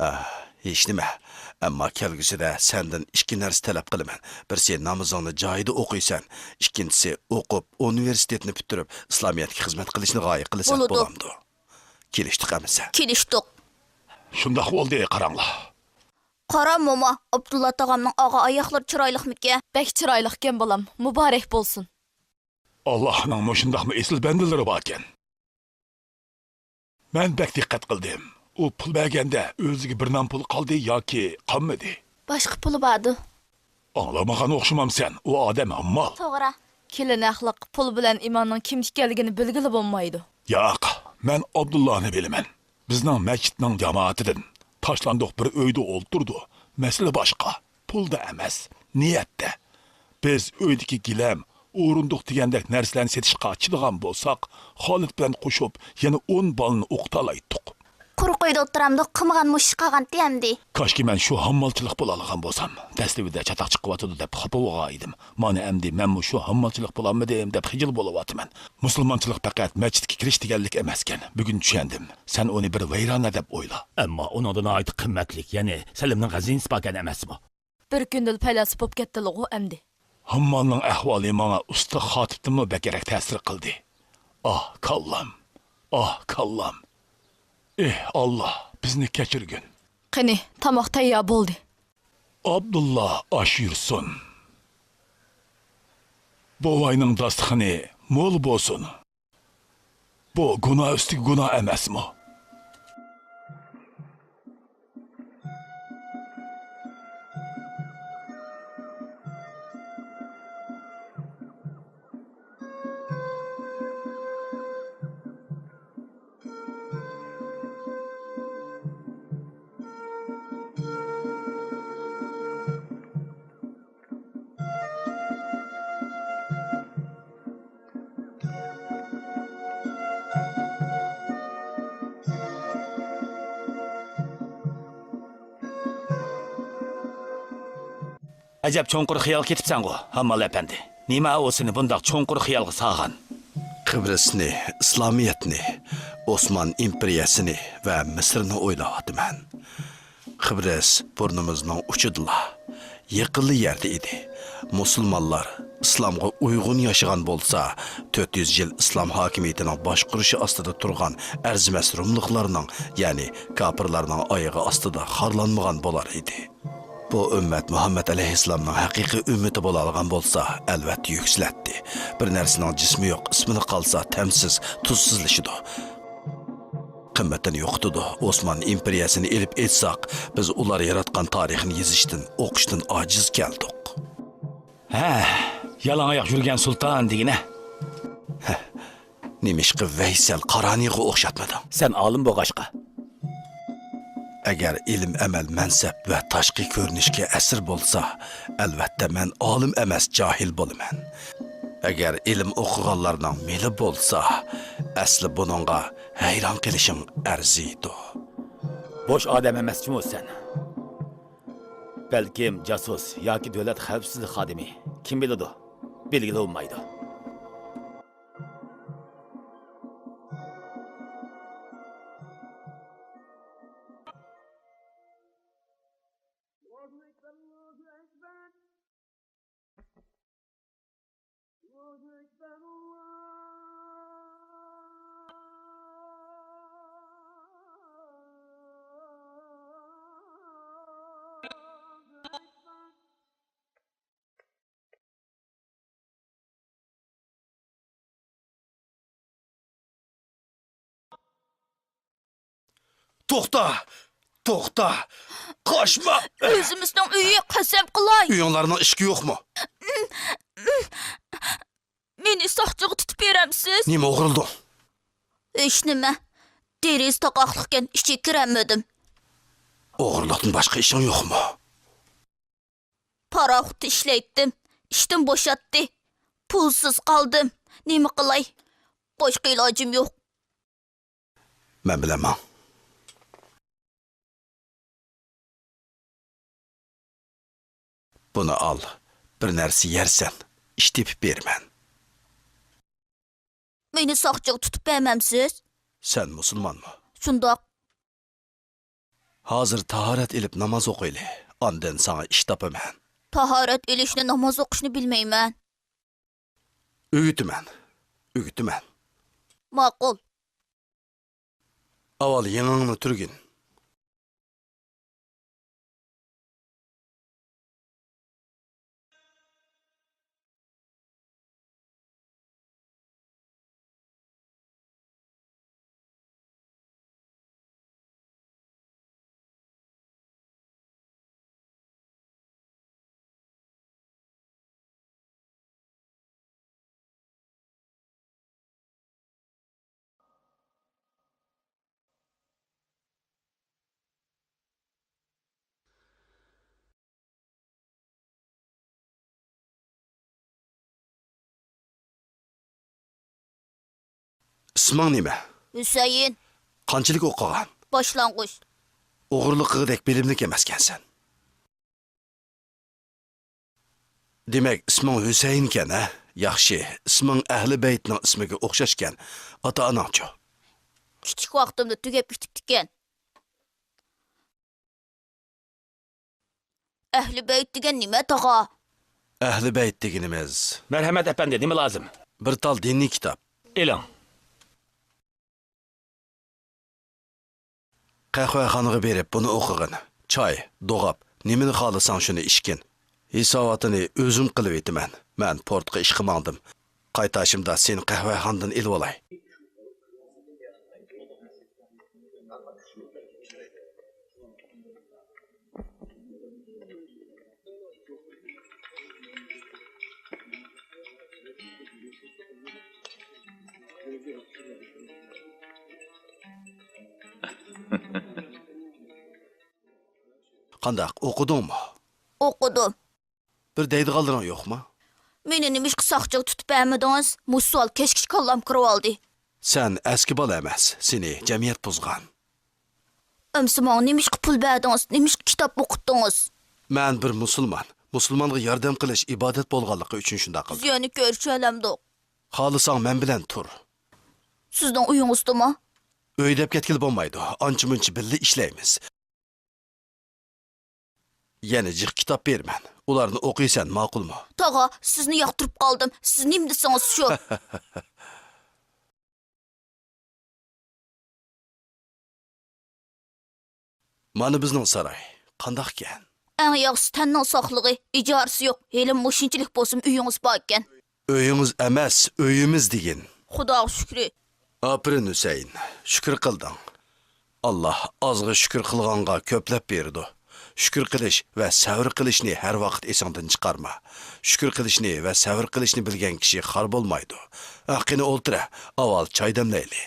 ئاھ، ھېچنېمە. ئەمما كەلگۈسىدە سەندىن ئىككى نەرسە تەلەپ قىلىمەن. بىرسى، نامىزىڭنى جايىدا ئوقۇيسەن. ئىككىنچىسى، ئوقۇپ، ئۇنىۋېرسىتېتنى پۈتتۈرۈپ، ئىسلامىيەتكە خىزمەت قىلىشنى غايە قىلىسەن. بولىدۇ. بولامدۇ؟ كېلىشتۇق ئەمىسە؟ كېلىشتۇق. شۇنداق بولدى، قاراڭلار. قارا، موما، ئابدۇللا تاغامنىڭ ئاغا ئاياقلىرى چىرايلىقمىكەن؟ بەك چىرايلىقكەن، بالام. مۇبارەك بولسۇن. ئاللاھنىڭ مۇشۇنداقمۇ ئېسىل بەندىلىرى باركەن. مەن بەك دىققەت قىلدىم. ئۇ پۇل بەرگەندە ئۆزىگە بىر نان پۇل قالدى ياكى قالمىدى؟ باشقا پۇلى باردۇ. ئاڭلىمىغان ئوخشىمامسەن، ئۇ ئادەم ھاممال. توغرا. كېلىن ھەقلىق، پۇل بىلەن ئىماننىڭ كىمدىكەنلىكىنى بىلگىلى بولمايدۇ. ياق، مەن ئابدۇللانى بىلىمەن. بىزنىڭ مەسچىتنىڭ جامائىتىدىن. تاشلاندۇق بىر ئۆيدە ئولتۇرىدۇ. مەسىلە باشقا. پۇلدا ئەمەس، نىيەتتە. بىز ئۆيدىكى گىلەم، ئورۇندۇق دېگەندەك نەرسىلەرنى سېتىشقا ئاچىدىغان بولساق، خالىد بىلەن قوشۇپ يەنە ئون بالىنى ئوقۇتالايتتۇق. قۇرۇق ئۆيدە ئولتۇرامدۇق، قىلمىغان مۇشۇ ئىش قالغانتى ئەمدى. كاشكى مەن شۇ ھاممالچىلىق بولالىغان بولسام. دەسلىپىدە چاتاق چىقىۋاتىدۇ دەپ خاپا بولغان ئىدىم. مانا ئەمدى مەنمۇ شۇ ھاممالچىلىق بولالمىدىم دەپ خىجىل بولۇۋاتىمەن. مۇسۇلمانچىلىق پەقەت مەسچىتكە كىرىش دېگەنلىك ئەمەسكەن. بۈگۈن چۈشەندىم. سەن ئۇنى بىر ۋەيرانە دەپ ئويلا. ئەمما ئۇنىڭدا ناھايىتى قىممەتلىك، يەنى سەلىمنىڭ خەزىنىسى باركەن ئەمەسمۇ؟ بىر كۈندىلا پەيلاسوپ بولۇپ كەتتىلىغۇ ئەمدى. ھاممالنىڭ ئەھۋالى ماڭا ئۇستا خاتىپتىنمۇ بەكرەك تەسىر قىلدى. ئاھ، كاللام! ئاھ، كاللام! ئېھ، ئاللا، بىزنى كەچۈرگىن! قېنى، تاماق تەييار بولدى. ئابدۇللا ئاش يۇرسۇن. بوۋاينىڭ داستىخىنى مول بولسۇن. بۇ گۇناھ ئۈستىگە گۇناھ ئەمەسمۇ؟ ئەجەب چوڭقۇر خىيال كېتىپسەنغۇ، ھاممال ئەپەندى. نېمە ئۇ سېنى بۇنداق چوڭقۇر خىيالغا سالغان؟ قىبرىسنى، ئىسلامىيەتنى، ئوسمان ئىمپېرىيەسىنى ۋە مىسىرنى ئويلاۋاتىمەن. قىبرىس بۇرنىمىزنىڭ ئۇچىدىلا، يېقىنلا يەردە ئىدى. مۇسۇلمانلار ئىسلامغا ئۇيغۇن ياشىغان بولسا، تۆت يۈز يىل ئىسلام ھاكىمىيىتىنىڭ باشقۇرۇشى ئاستىدا تۇرغان ئەرزىمەس روملۇقلارنىڭ، يەنى كاپىرلارنىڭ ئايىغى ئاستىدا خارلانمىغان بولار ئىدى. بۇ ئۈممەت مۇھەممەد ئەلەيھىسسالامنىڭ ھەقىقىي ئۈممىتى بولاالىغان بولسا، ئەلۋەتتە يۈكسىلەتتى. بىر نەرسىنىڭ جىسمى يوق، ئىسمىلا قالسا، تەمسىز، تۇزسىزلىشىدۇ. قىممىتىنى يوقىتىدۇ. ئوسمان ئىمپېرىيەسىنى ئېلىپ ئېيتساق، بىز ئۇلار ياراتقان تارىخنى يېزىشتىن، ئوقۇشتىن ئاجىز كەلدۇق. ھە، يالاڭ ئاياق يۈرگەن سۇلتان دېگىنە. ھە، نېمىشقا ۋەيسەل قارانىغا ئوخشاتمىدىڭ؟ سەن ئالىم بولغاچقا. ئەگەر ئىلىم، ئەمەل، مەنسەپ ۋە تاشقى كۆرۈنۈشكە ئەسىر بولسا، ئەلۋەتتە مەن ئالىم ئەمەس، جاھىل بولىمەن. ئەگەر ئىلىم ئوقۇغانلارنىڭ مېلى بولسا، ئەسلى بۇنىڭغا ھەيران قېلىشىڭ ئەرزىيدۇ. بوش ئادەم ئەمەس جۇمۇ سەن. بەلكىم جاسۇس ياكى دۆلەت خەۋپسىزلىك خادىمى. كىم بىلىدۇ؟ بىلگىلى بولمايدۇ. توختا! توختا! قاچما! ئۆزىمىزنىڭ ئۆيى، قەسەم قىلاي! ئۆيۈڭلارنىڭ ئىشىكى يوقمۇ؟ مېنى ساقچىغا تۇتۇپ بېرەمسىز؟ نېمە ئوغرىلىدىڭ؟ ھېچنېمە. دېرىزە تاقاقلىقكەن، ئىچىگە كىرەلمىدىم. ئوغرىلىقتىن باشقا ئىشىڭ يوقمۇ؟ پاراخوتتا ئىشلەيتتىم. ئىشتىن بوشاتتى. پۇلسىز قالدىم. نېمە قىلاي؟ باشقا ئىلاجىم يوق. مەن بىلەن ماڭ. بۇنى ئال، بىر نەرسە يەرسەن، ئىش تېپىپ بېرىمەن. مېنى ساقچىغا تۇتۇپ بەرمەمسىز؟ سەن مۇسۇلمانمۇ؟ شۇنداق. ھازىر تاھارەت ئېلىپ ناماز ئوقۇيلى، ئاندىن ساڭا ئىش تاپىمەن. تاھارەت ئېلىشنى، ناماز ئوقۇشنى بىلمەيمەن. ئۆگىتىمەن، ئۆگىتىمەن. ماقۇل. ئاۋۋال يېڭىڭنى تۈرگىن. ئىسمىڭ نېمە؟ ھۈسەيىن. قانچىلىك ئوقۇغان؟ باشلانغۇچ. ئوغرىلىق قىلغۇدەك بىلىملىك ئەمەسكەنسەن. دېمەك، ئىسمىڭ ھۈسەيىنكەن، ھە؟ ياخشى، ئىسمىڭ ئەھلى بەيتنىڭ ئىسمىگە ئوخشاشكەن. ئاتا-ئاناڭچۇ؟ كىچىك ۋاقتىمدا تۈگەپ كېتىپتىكەن. ئەھلى بەيت دېگەن نېمە، تاغا؟ ئەھلى بەيت دېگىنىمىز. مەرھەمەت ئەپەندى، نېمە لازىم؟ بىر تال دىنىي كىتاب. ئېلىڭ. قەھۋەخانىغا بېرىپ بۇنى ئوقۇغىن. چاي، دوغاپ، نېمىنى خالىساڭ شۇنى ئىچكىن. ھېساباتىنى ئۆزۈم قىلىۋېتىمەن. مەن پورتقا ئىشقا ماڭدىم. قايتاشىمدا سېنى قەھۋەخانىدىن ئېلىۋالاي. قانداق، ئوقۇدۇڭمۇ؟ ئوقۇدۇم. بىر دەيدىغانلىرىڭ يوقمۇ؟ مېنى نېمىشقا ساقچىغا تۇتۇپ بەرمىدىڭىز؟ مۇشۇ سوئال كەچكىچە كاللام كىرىۋالدى. سەن ئەسكى بالا ئەمەس، سېنى جەمئىيەت بۇزغان. ئەمسە ماڭا نېمىشقا پۇل بەردىڭىز؟ نېمىشقا كىتاب ئوقۇتتىڭىز؟ مەن بىر مۇسۇلمان. مۇسۇلمانغا ياردەم قىلىش ئىبادەت بولغانلىقى ئۈچۈن شۇنداق قىلدىم. بىز يەنە كۆرۈشەلەمدۇق؟ خالىساڭ مەن بىلەن تۇر. سىزنىڭ ئۆيىڭىزدىمۇ؟ ئۆي دەپ كەتكىلى بولمايدۇ. ئانچە-مۇنچە بىللە ئىشلەيمىز. يەنە جىق كىتاب بېرىمەن. ئۇلارنى ئوقۇيسەن، ماقۇلمۇ؟ تاغا، سىزنى ياقتۇرۇپ قالدىم. سىز نېمە دېسىڭىز شۇ. مانا بىزنىڭ ساراي. قانداقكەن؟ ئەڭ ياخشىسى تەننىڭ ساقلىقى، ئىجارىسى يوق. ھېلىمۇ مۇشۇنچىلىك بولسىمۇ ئۆيىڭىز باركەن. ئۆيىڭىز ئەمەس، ئۆيىمىز دېگىن. خۇداغا شۈكرى. ئاپىرىن، ھۈسەيىن، شۈكۈر قىلدىڭ. ئاللا ئازغا شۈكۈر قىلغانغا كۆپلەپ بېرىدۇ. شۈكۈر قىلىش ۋە سەۋر قىلىشنى ھەر ۋاقىت ئېسىڭدىن چىقارما. شۈكۈر قىلىشنى ۋە سەۋر قىلىشنى بىلگەن كىشى خار بولمايدۇ. ئە، قېنى ئولتۇرە، ئاۋۋال چاي دەملەيلى.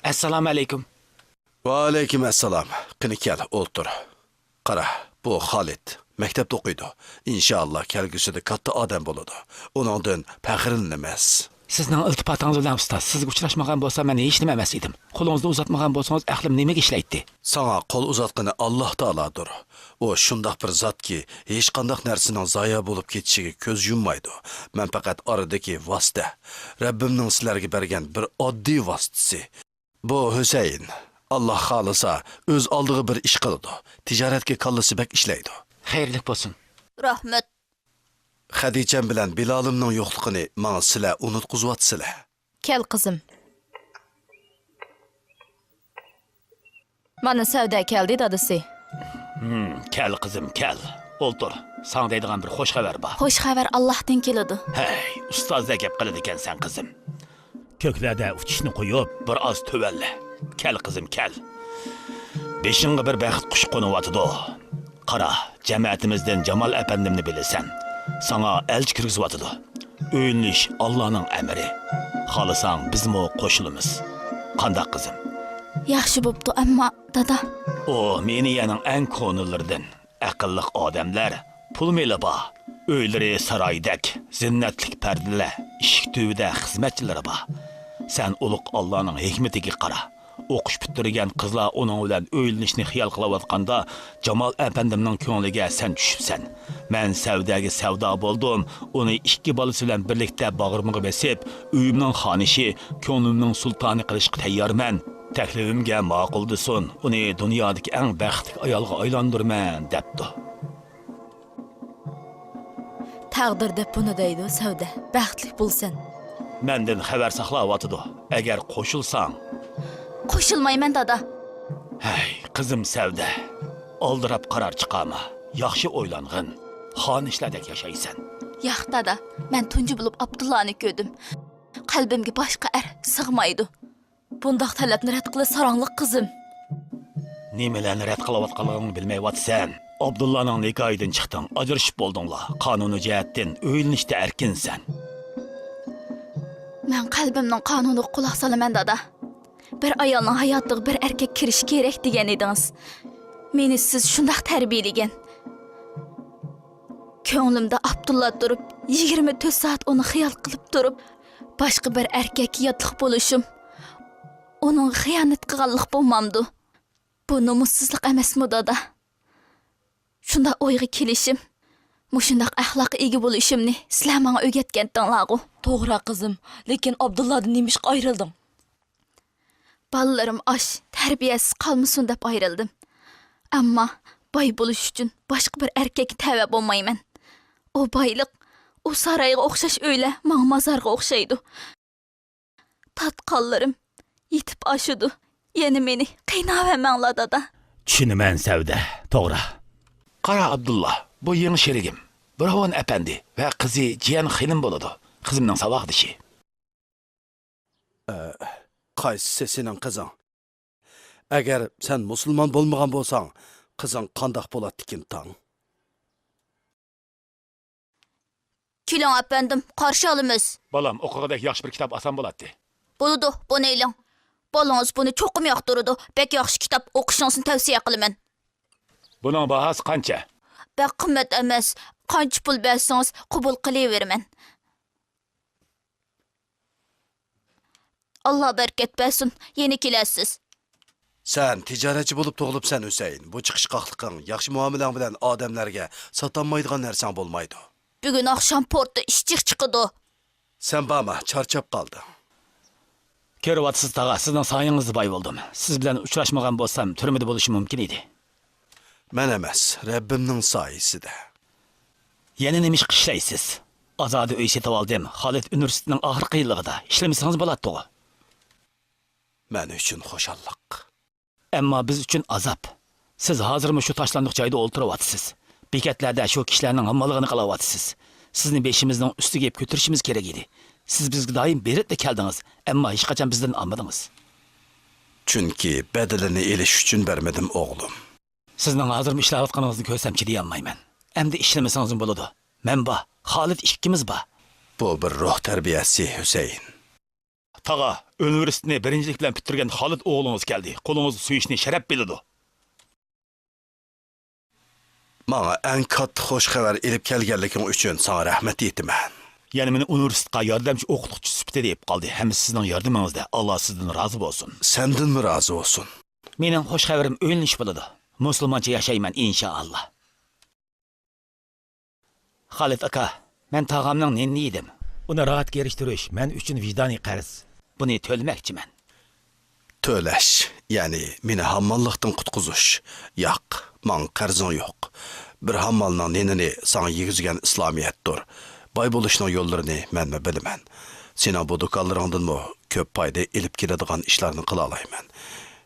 ئەسسالامۇ ئەلەيكۇم. ۋەئەلەيكۇم ئەسسالام. قېنى كەل، ئولتۇر. قارا، بۇ خالىد. مەكتەپتە ئوقۇيدۇ. ئىنشائاللا، كەلگۈسىدە كاتتا ئادەم بولىدۇ. ئۇنىڭدىن پەخىرلىنىمىز. سىزنىڭ ئىلتىپاتىڭىز بىلەن، ئۇستاز. سىزگە ئۇچراشمىغان بولسام، مەن ھېچنېمە ئەمەس ئىدىم. قولىڭىزنى ئۇزاتمىغان بولسىڭىز، ئەقلىم نېمىگە ئىشلەيتتى؟ ساڭا قول ئۇزاتقىنى ئاللاھ تائالادۇر. ئۇ شۇنداق بىر زاتكى، ھېچقانداق نەرسىنىڭ زايە بولۇپ كېتىشىگە كۆز يۇممايدۇ. مەن پەقەت ئارىدىكى ۋاسىتە، رەببىمنىڭ سىلەرگە بەرگەن بىر ئاددىي ۋاسىتىسى. بۇ ھۈسەيىن، ئاللاھ خالىسا، ئۆز ئالدىغا بىر ئىش قىلىدۇ. تىجارەتكە كاللىسى بەك ئىشلەيدۇ. خەيرلىك بولسۇن. رەھمەت. خەدىچەم بىلەن بىلالىمنىڭ يوقلۇقىنى ماڭا سىلەر ئۇنتقۇزۇۋاتىسىلەر. كەل، قىزىم. مانا، سەۋدە كەلدى، دادىسى. ھىم، كەل، قىزىم، كەل. ئولتۇر. ساڭا دەيدىغان بىر خوش خەۋەر بار. خوش خەۋەر ئاللاھتىن كېلىدۇ. ھەي، ئۇستازدەك گەپ قىلىدىكەنسەن، قىزىم. كۆكلەردە ئۇچۇشنى قويۇپ، بىر ئاز تۆۋەنلە. كەل، قىزىم، كەل. بېشىڭغا بىر بەخت قۇشى قونۇۋاتىدۇ. قارا، جەمەتىمىزدىن جامال ئەپەندىمنى بىلىسەن. ساڭا ئەلچى كىرگۈزۈۋاتىدۇ. ئۆيلىنىش ئاللانىڭ ئەمرى. خالىساڭ، بىزمۇ قوشۇلىمىز. قانداق، قىزىم؟ ياخشى بوپتۇ، ئەمما، دادا. ئۇ مىنىيەنىڭ ئەڭ كونىلىرىدىن. ئەقىللىق ئادەملەر پۇل مېلى بار، ئۆيلىرى سارايدەك، زىننەتلىك پەردىلەر، ئىشىك تۈۋىدە خىزمەتچىلىرى بار. سەن ئۇلۇغ ئاللانىڭ ھېكمىتىگە قارا. ئوقۇش پۈتتۈرگەن قىزلار ئۇنىڭ بىلەن ئۆيلىنىشنى خىيال قىلىۋاتقاندا، جامال ئەپەندىمنىڭ كۆڭلىگە سەن چۈشۈپسەن. مەن سەۋدەگە سەۋدا بولدۇم، ئۇنى ئىككى بالىسى بىلەن بىرلىكتە باغرىمغا بېسىپ، ئۆيۈمنىڭ خانىشى، كۆڭلۈمنىڭ سۇلتانى قىلىشقا تەييارمەن. تەكلىپىمگە ماقۇل دېسۇن، ئۇنى دۇنيادىكى ئەڭ بەختلىك ئايالغا ئايلاندۇرىمەن، دەپتۇ. تەقدىر دەپ بۇنى دەيدۇ، سەۋدە. بەختلىك بولىسەن. مەندىن خەۋەر ساقلاۋاتىدۇ. ئەگەر قوشۇلساڭ. قوشۇلمايمەن، دادا. ھەي، قىزىم سەۋدە. ئالدىراپ قارار چىقارما. ياخشى ئويلانغىن. خانىشلاردەك ياشايسەن. ياق، دادا. مەن تۇنجى بولۇپ ئابدۇللانى كۆردۈم. قەلبىمگە باشقا ئەر سىغمايدۇ. بۇنداق تەلەپنى رەت قىلىش ساراڭلىق، قىزىم. نېمىلەرنى رەت قىلىۋاتقانلىقىڭنى بىلمەيۋاتىسەن. ئابدۇللانىڭ نىكاھىدىن چىقتىڭ، ئاجرىشىپ بولدۇڭلار. قانۇنىي جەھەتتىن ئۆيلىنىشتە ئەركىنسەن. مەن قەلبىمنىڭ قانۇنىغا قۇلاق سالىمەن، دادا. بىر ئايالنىڭ ھاياتىغا بىر ئەركەك كىرىشى كېرەك دېگەن ئىدىڭىز. مېنى سىز شۇنداق تەربىيەلىگەن. كۆڭلۈمدە ئابدۇللا تۇرۇپ، يىگىرمە تۆت سائەت ئۇنى خىيال قىلىپ تۇرۇپ، باشقا بىر ئەركەككە ياتلىق بولۇشۇم ئۇنىڭغا خىيانەت قىلغانلىق بولمامدۇ؟ بۇ نومۇسسىزلىق ئەمەسمۇ، دادا؟ شۇنداق ئويغا كېلىشىم، مۇشۇنداق ئەخلاققا ئىگە بولۇشۇمنى سىلەر ماڭا ئۆگەتكەنتىڭلارغۇ. توغرا، قىزىم، لېكىن ئابدۇللادىن نېمىشقا ئايرىلدىڭ؟ بالىلىرىم ئاچ، تەربىيەسىز قالمىسۇن دەپ ئايرىلدىم. ئەمما باي بولۇش ئۈچۈن باشقا بىر ئەركەككە تەۋە بولمايمەن. ئۇ بايلىق، ئۇ سارايغا ئوخشاش ئۆيلەر ماڭا مازارغا ئوخشايدۇ. تارتقانلىرىم يېتىپ ئاشىدۇ. يەنە مېنى قىيناۋەرمەڭلار، دادا. چۈشىنىمەن، سەۋدە. توغرا. قارا، ئابدۇللا، بۇ يېڭى شېرىكىم. بۇرھان ئەپەندى ۋە قىزى جىيەن خېنىم بولىدۇ. قىزىمنىڭ ساۋاقدىشى. ئە، قايسىسى سېنىڭ قىزىڭ؟ ئەگەر سەن مۇسۇلمان بولمىغان بولساڭ، قىزىڭ قانداق بولاتتىكىن تاڭ؟ كېلىڭ، ئەپەندىم، قارشى ئالىمىز. بالام، ئوقۇغۇدەك ياخشى بىر كىتاب ئالسام بولاتتى. بولىدۇ، بۇنى ئېلىڭ. بالىڭىز بۇنى چوقۇم ياقتۇرىدۇ. بەك ياخشى كىتاب، ئوقۇشىڭىزنى تەۋسىيە قىلىمەن. بۇنىڭ باھاسى قانچە؟ بەك قىممەت ئەمەس. قانچە پۇل بەرسىڭىز، قوبۇل قىلىۋېرىمەن. ئاللا بەرىكەت بەرسۇن، يەنە كېلەرسىز. سەن تىجارەتچى بولۇپ تۇغۇلۇپسەن، ھۈسەيىن. بۇ چىقىشقاقلىقىڭ، ياخشى مۇئامىلەڭ بىلەن ئادەملەرگە ساتالمايدىغان نەرسەڭ بولمايدۇ. بۈگۈن ئاخشام پورتتا ئىش جىق چىقىدۇ. سەن بارما، چارچاپ قالدىڭ. كۆرۈۋاتىسىز، تاغا، سىزنىڭ سايىڭىزدا باي بولدۇم. سىز بىلەن ئۇچراشمىغان بولسام، تۈرمىدە بولۇشۇم مۇمكىن ئىدى. مەن ئەمەس، رەببىمنىڭ سايىسىدە. يەنە نېمە ئىش ئىشلەيسىز؟ ئازادە ئۆي سېتىۋالدىم. خالىد ئۇنىۋېرسىتېتنىڭ ئاخىرقى يىللىقىدا. ئىشلىمىسىڭىز بولاتتىغۇ. مەن ئۈچۈن خۇشاللىق. ئەمما بىز ئۈچۈن ئازاب. سىز ھازىرمۇ شۇ تاشلاندۇق جايدا ئولتۇرۇۋاتىسىز. بېكەتلەردە شۇ كىشىلەرنىڭ ھامماللىقىنى قىلىۋاتىسىز. سىزنى بېشىمىزنىڭ ئۈستىگە ئېلىپ كۆتۈرۈشىمىز كېرەك ئىدى. سىز بىزگە دائىم بېرىپلا كەلدىڭىز، ئەمما ھېچقاچان بىزدىن ئالمىدىڭىز. چۈنكى بەدىلىنى ئېلىش ئۈچۈن بەرمىدىم، ئوغلۇم. سىزنىڭ ھازىرمۇ ئىشلەۋاتقىنىڭىزنى كۆرسەم چىدىيالمايمەن. ئەمدى ئىشلىمىسىڭىزمۇ بولىدۇ. مەن بار، خالىد ئىككىمىز بار. بۇ بىر روھ تەربىيەسى، ھۈسەيىن. تاغا، ئۇنىۋېرسىتېتنى بىرىنچىلىك بىلەن پۈتتۈرگەن خالىد ئوغلىڭىز كەلدى. قولىڭىزدا سۆيۈشنى شەرەپ بىلىدۇ. ماڭا ئەڭ كاتتا خوش خەۋەر ئېلىپ كەلگەنلىكىڭ ئۈچۈن ساڭا رەھمەت ئېيتىمەن. يەنە مېنى ئۇنىۋېرسىتېتقا ياردەمچى ئوقۇتقۇچىسى ئىپپىتى دېيىپ قالدى. ھەممىسى سىزنىڭ ياردىمىڭىزدە. ئاللا سىزدىن رازى بولسۇن. سەندىنمۇ رازى بولسۇن. مېنىڭ خۇش خەۋىرىم ئۆيلىنىش بولىدۇ. مۇسۇلمانچە ياشايمەن، ئىنشائاللا. خالىد ئاكا، مەن تاغامنىڭ نېنىنى يېدىم. ئۇنى راھەتكە ئېرىشتۈرۈش مەن ئۈچۈن ۋىجدانىي قەرز. بۇنى تۆلىمەكچىمەن. تۆلەش، يەنى مېنى ھامماللىقتىن قۇتقۇزۇش. ياق، ماڭا قەرزىڭ يوق. بىر ھاممالنىڭ نېنىنى ساڭا يېگۈزگەن ئىسلامىيەتتۇر. باي بولۇشنىڭ يوللىرىنى مەنمۇ بىلىمەن. سېنىڭ بۇ دۇكانلىرىڭدىنمۇ كۆپ پايدا ئېلىپ كېلىدىغان ئىشلارنى قىلالايمەن.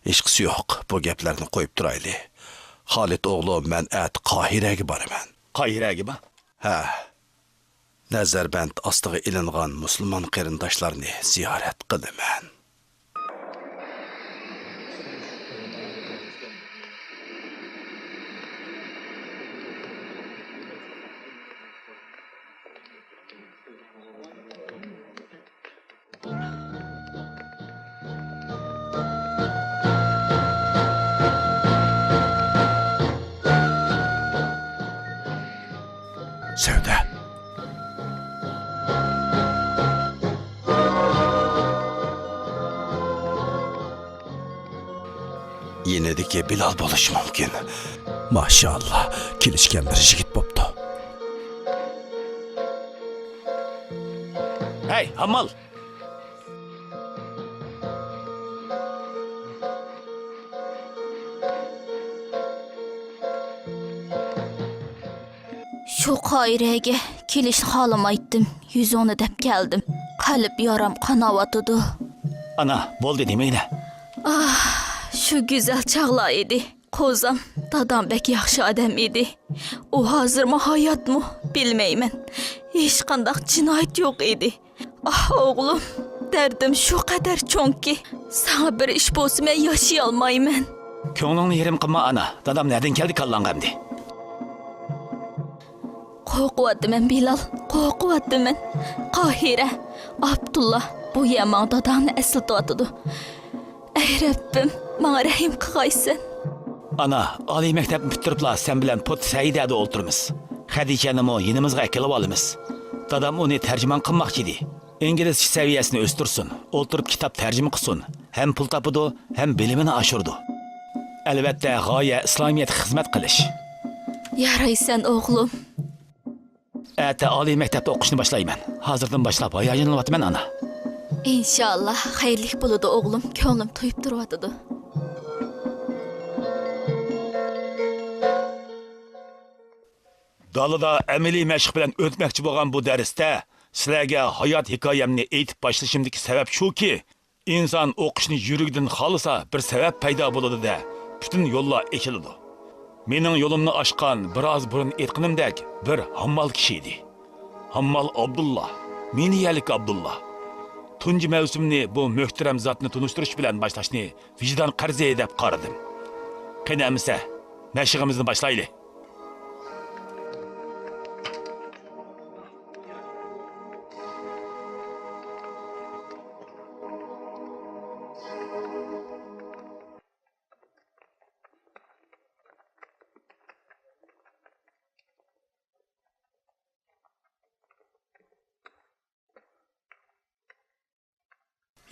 ھېچقىسى يوق، بۇ گەپلەرنى قويۇپ تۇرايلى. خالىد ئوغلۇم، مەن ئەتە قاھىرەگە بارىمەن. قاھىرەگىمۇ؟ ھە. نەزەربەند ئاستىغا ئېلىنغان مۇسۇلمان قېرىنداشلارنى زىيارەت قىلىمەن. سەۋدە. يېنىدىكى بىلال بولۇشى مۇمكىن. ماشائاللا، كېلىشكەن بىر يىگىت بوپتۇ. ھەي، ھاممال! شۇ قاھىرەگە كېلىشنى خالىمايتتىم. يۈزۈڭنى دەپ كەلدىم. قەلب يارام قاناۋاتىدۇ. ئانا، بولدى دېمەيلى. ئاھ، شۇ گۈزەل چاغلار ئىدى. قوزام، دادام بەك ياخشى ئادەم ئىدى. ئۇ ھازىرمۇ ھاياتمۇ، بىلمەيمەن. ھېچقانداق جىنايەت يوق ئىدى. ئاھ، ئوغلۇم، دەردىم شۇ قەدەر چوڭكى، ساڭا بىر ئىش بولسا، مەن ياشىيالمايمەن. كۆڭلۈڭنى يېرىم قىلما، ئانا. دادام نەدىن كەلدى كاللاڭغا ئەمدى؟ قورقۇۋاتىمەن، بىلال، قورقۇۋاتىمەن. قاھىرە، ئابدۇللا، بۇ يەر ماڭا داداڭنى ئەسلىتىۋاتىدۇ. ئەي رەببىم، ماڭا رەھىم قىلغايسەن. ئانا، ئالىي مەكتەپنى پۈتتۈرۈپلا سەن بىلەن پوت سەئىدەدە ئولتۇرىمىز. خەدىچەنىمۇ يېنىمىزغا ئەكېلىۋالىمىز. دادام ئۇنى تەرجىمان قىلماقچى ئىدى. ئىنگلىزچە سەۋىيەسىنى ئۆستۈرسۇن، ئولتۇرۇپ كىتاب تەرجىمە قىلسۇن. ھەم پۇل تاپىدۇ، ھەم بىلىمىنى ئاشۇرىدۇ. ئەلۋەتتە، غايە ئىسلامىيەتكە خىزمەت قىلىش. يارايسەن، ئوغلۇم. ئەتە ئالىي مەكتەپتە ئوقۇشنى باشلايمەن. ھازىردىن باشلاپ ھاياجانلىنىۋاتىمەن، ئانا. ئىنشائاللا، خەيرلىك بولىدۇ، ئوغلۇم. كۆڭلۈم تويۇپ تۇرۇۋاتىدۇ. دالىدا ئەمەلىي مەشىق بىلەن ئۆتمەكچى بولغان بۇ دەرستە سىلەرگە ھايات ھېكايەمنى ئېيتىپ باشلىشىمدىكى سەۋەب شۇكى، ئىنسان ئوقۇشنى يۈرىكىدىن خالىسا، بىر سەۋەب پەيدا بولىدۇ-دە، پۈتۈن يوللار ئېچىلىدۇ. مېنىڭ يولۇمنى ئاچقان، بىراز بۇرۇن ئېيتقىنىمدەك، بىر ھاممال كىشى ئىدى. ھاممال ئابدۇللا، مىنىيەلىك ئابدۇللا. تۇنجى مەۋسۇمنى بۇ مۆھتەرەم زاتنى تونۇشتۇرۇش بىلەن باشلاشنى ۋىجدان قەرزى دەپ قارىدىم. قېنى ئەمىسە، مەشىقىمىزنى باشلايلى.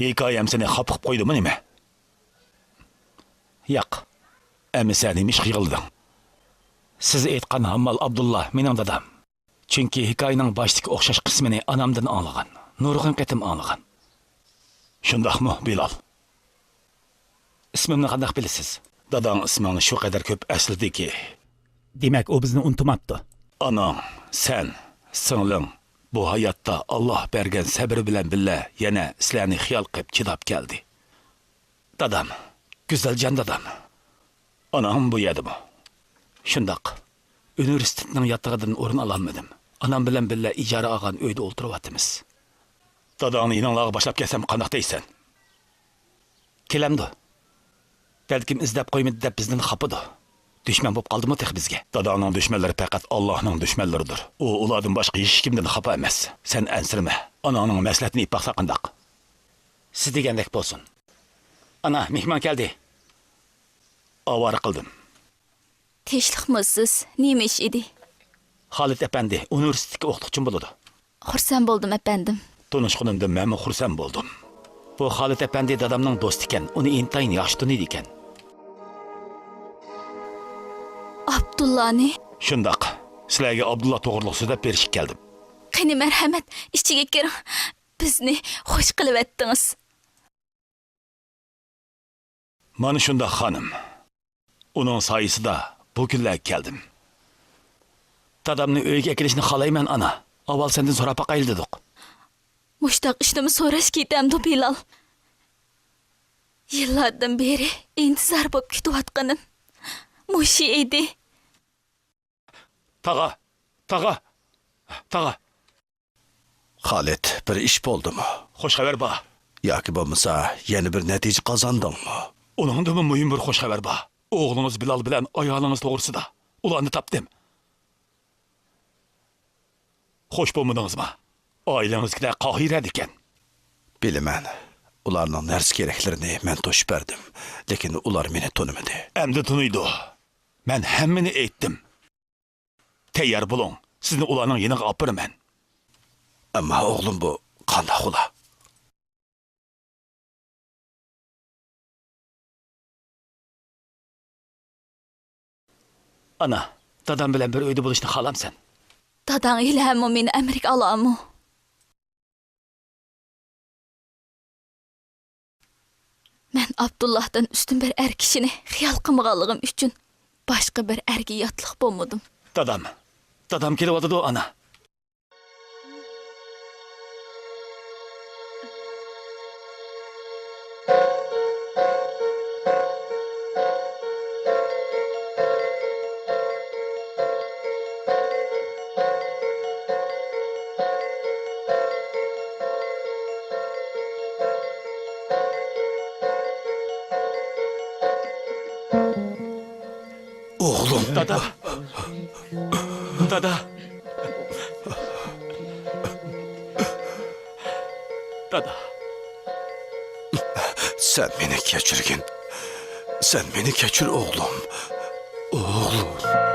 ھېكايەم سېنى خاپا قىلىپ قويدىمۇ نېمە؟ ياق. ئەمىسە نېمە ئىشقا يىغلىدىڭ؟ سىز ئېيتقان ھاممال ئابدۇللا مېنىڭ دادام. چۈنكى ھېكايىنىڭ باشتىكى ئوخشاش قىسمىنى ئانامدىن ئاڭلىغان، نۇرغۇن قېتىم ئاڭلىغان. شۇنداقمۇ، بىلال؟ ئىسمىمنى قانداق بىلىسىز؟ داداڭ ئىسمىڭنى شۇ قەدەر كۆپ ئەسلىدىكى. دېمەك، ئۇ بىزنى ئۇنتۇماپتۇ. ئاناڭ، سەن، سىڭلىڭ بۇ ھاياتتا ئاللا بەرگەن سەبرى بىلەن بىللە يەنە سىلەرنى خىيال قىلىپ چىداپ كەلدى. دادام، گۈزەلجان دادام. ئاناڭ بۇ يەردىمۇ؟ شۇنداق. ئۇنىۋېرسىتېتنىڭ ياتىقىدىن ئورۇن ئالالمىدىم. ئانام بىلەن بىللە ئىجارە ئالغان ئۆيدە ئولتۇرۇۋاتىمىز. داداڭنى يېنىڭلارغا باشلاپ كەلسەم قانداق دەيسەن؟ كېلەمدۇ؟ بەلكىم ئىزدەپ قويمىدى دەپ بىزدىن خاپىدۇ. دۈشمەن بولۇپ قالدىمۇ تېخى بىزگە؟ داداڭنىڭ دۈشمەنلىرى پەقەت ئاللاھنىڭ دۈشمەنلىرىدۇر. ئۇ ئۇلاردىن باشقا ھېچكىمدىن خاپا ئەمەس. سەن ئەنسىرىمە. ئاناڭنىڭ مەسلىھەتىنى ئېيتىپ باقسا قانداق؟ سىز دېگەندەك بولسۇن. ئانا، مېھمان كەلدى. ئاۋارە قىلدىم. تىنچلىقمۇسىز؟ نېمە ئىش ئىدى؟ خالىد ئەپەندى، ئۇنىۋېرسىتېتتىكى ئوقۇتقۇچىم بولىدۇ. خۇرسەن بولدۇم، ئەپەندىم. تونۇشقىنىمدىن مەنمۇ خۇرسەن بولدۇم. بۇ خالىد ئەپەندى دادامنىڭ دوستى ئىكەن، ئۇنى ئىنتايىن ياخشى تونۇيدىكەن. ئابدۇللانى؟ شۇنداق. سىلەرگە ئابدۇللا توغرۇلۇق سۆزلەپ بېرىشكە كەلدىم. قېنى، مەرھەمەت، ئىچىگە كىرىڭ. بىزنى خوش قىلىۋەتتىڭىز. مانا شۇنداق، خانىم. ئۇنىڭ سايىسىدا بۇ كۈنلەرگە كەلدىم. دادامنى ئۆيگە ئەكېلىشنى خالايمەن، ئانا. ئاۋۋال سەندىن سوراپ باقايلى دېدۇق. مۇشتاق ئىشنىمۇ سوراش كېتەمدۇ، بىلال؟ يىللاردىن بېرى ئىنتىزار بولۇپ كۈتۈۋاتقىنىم مۇشۇ ئىدى. تاغا، تاغا، تاغا. خالىد، بىر ئىش بولدىمۇ؟ خوش خەۋەر بار. ياكى بولمىسا يەنە بىر نەتىجە قازاندىڭمۇ؟ ئۇنىڭدىنمۇ مۇھىم بىر خوش خەۋەر بار. ئوغلىڭىز بىلال بىلەن ئايالىڭىز توغرىسىدا. ئۇلارنى تاپتىم. خوش بولمىدىڭىزمۇ؟ ئائىلىڭىزدىكىلەر قاھىرەدىكەن. بىلىمەن. ئۇلارنىڭ نەرسە-كېرەكلىرىنى مەن توشۇپ بەردىم. لېكىن ئۇلار مېنى تونۇمىدى. ئەمدى تونۇيدۇ. مەن ھەممىنى ئېيتتىم. تەييار بولۇڭ، سىزنى ئۇلارنىڭ يېنىغا ئاپىرىمەن. ئەمما ئوغلۇم، بۇ قانداق ئۇلار؟ ئانا، دادام بىلەن بىر ئۆيدە بولۇشنى خالامسەن؟ داداڭ ھېلىھەممۇ مېنى ئەمرىگە ئالامۇ؟ مەن ئابدۇللاھتىن ئۈستۈن بىر ئەر كىشىنى خىيال قىلمىغانلىقىم ئۈچۈن باشقا بىر ئەرگە ياتلىق بولمىدىم. دادام، دادام كېلىۋاتىدۇ، ئانا. ئوغلۇم. دادا. دادا. دادا. سەن مېنى كەچۈرگىن. سەن مېنى كەچۈر، ئوغلۇم. ئوغلۇم.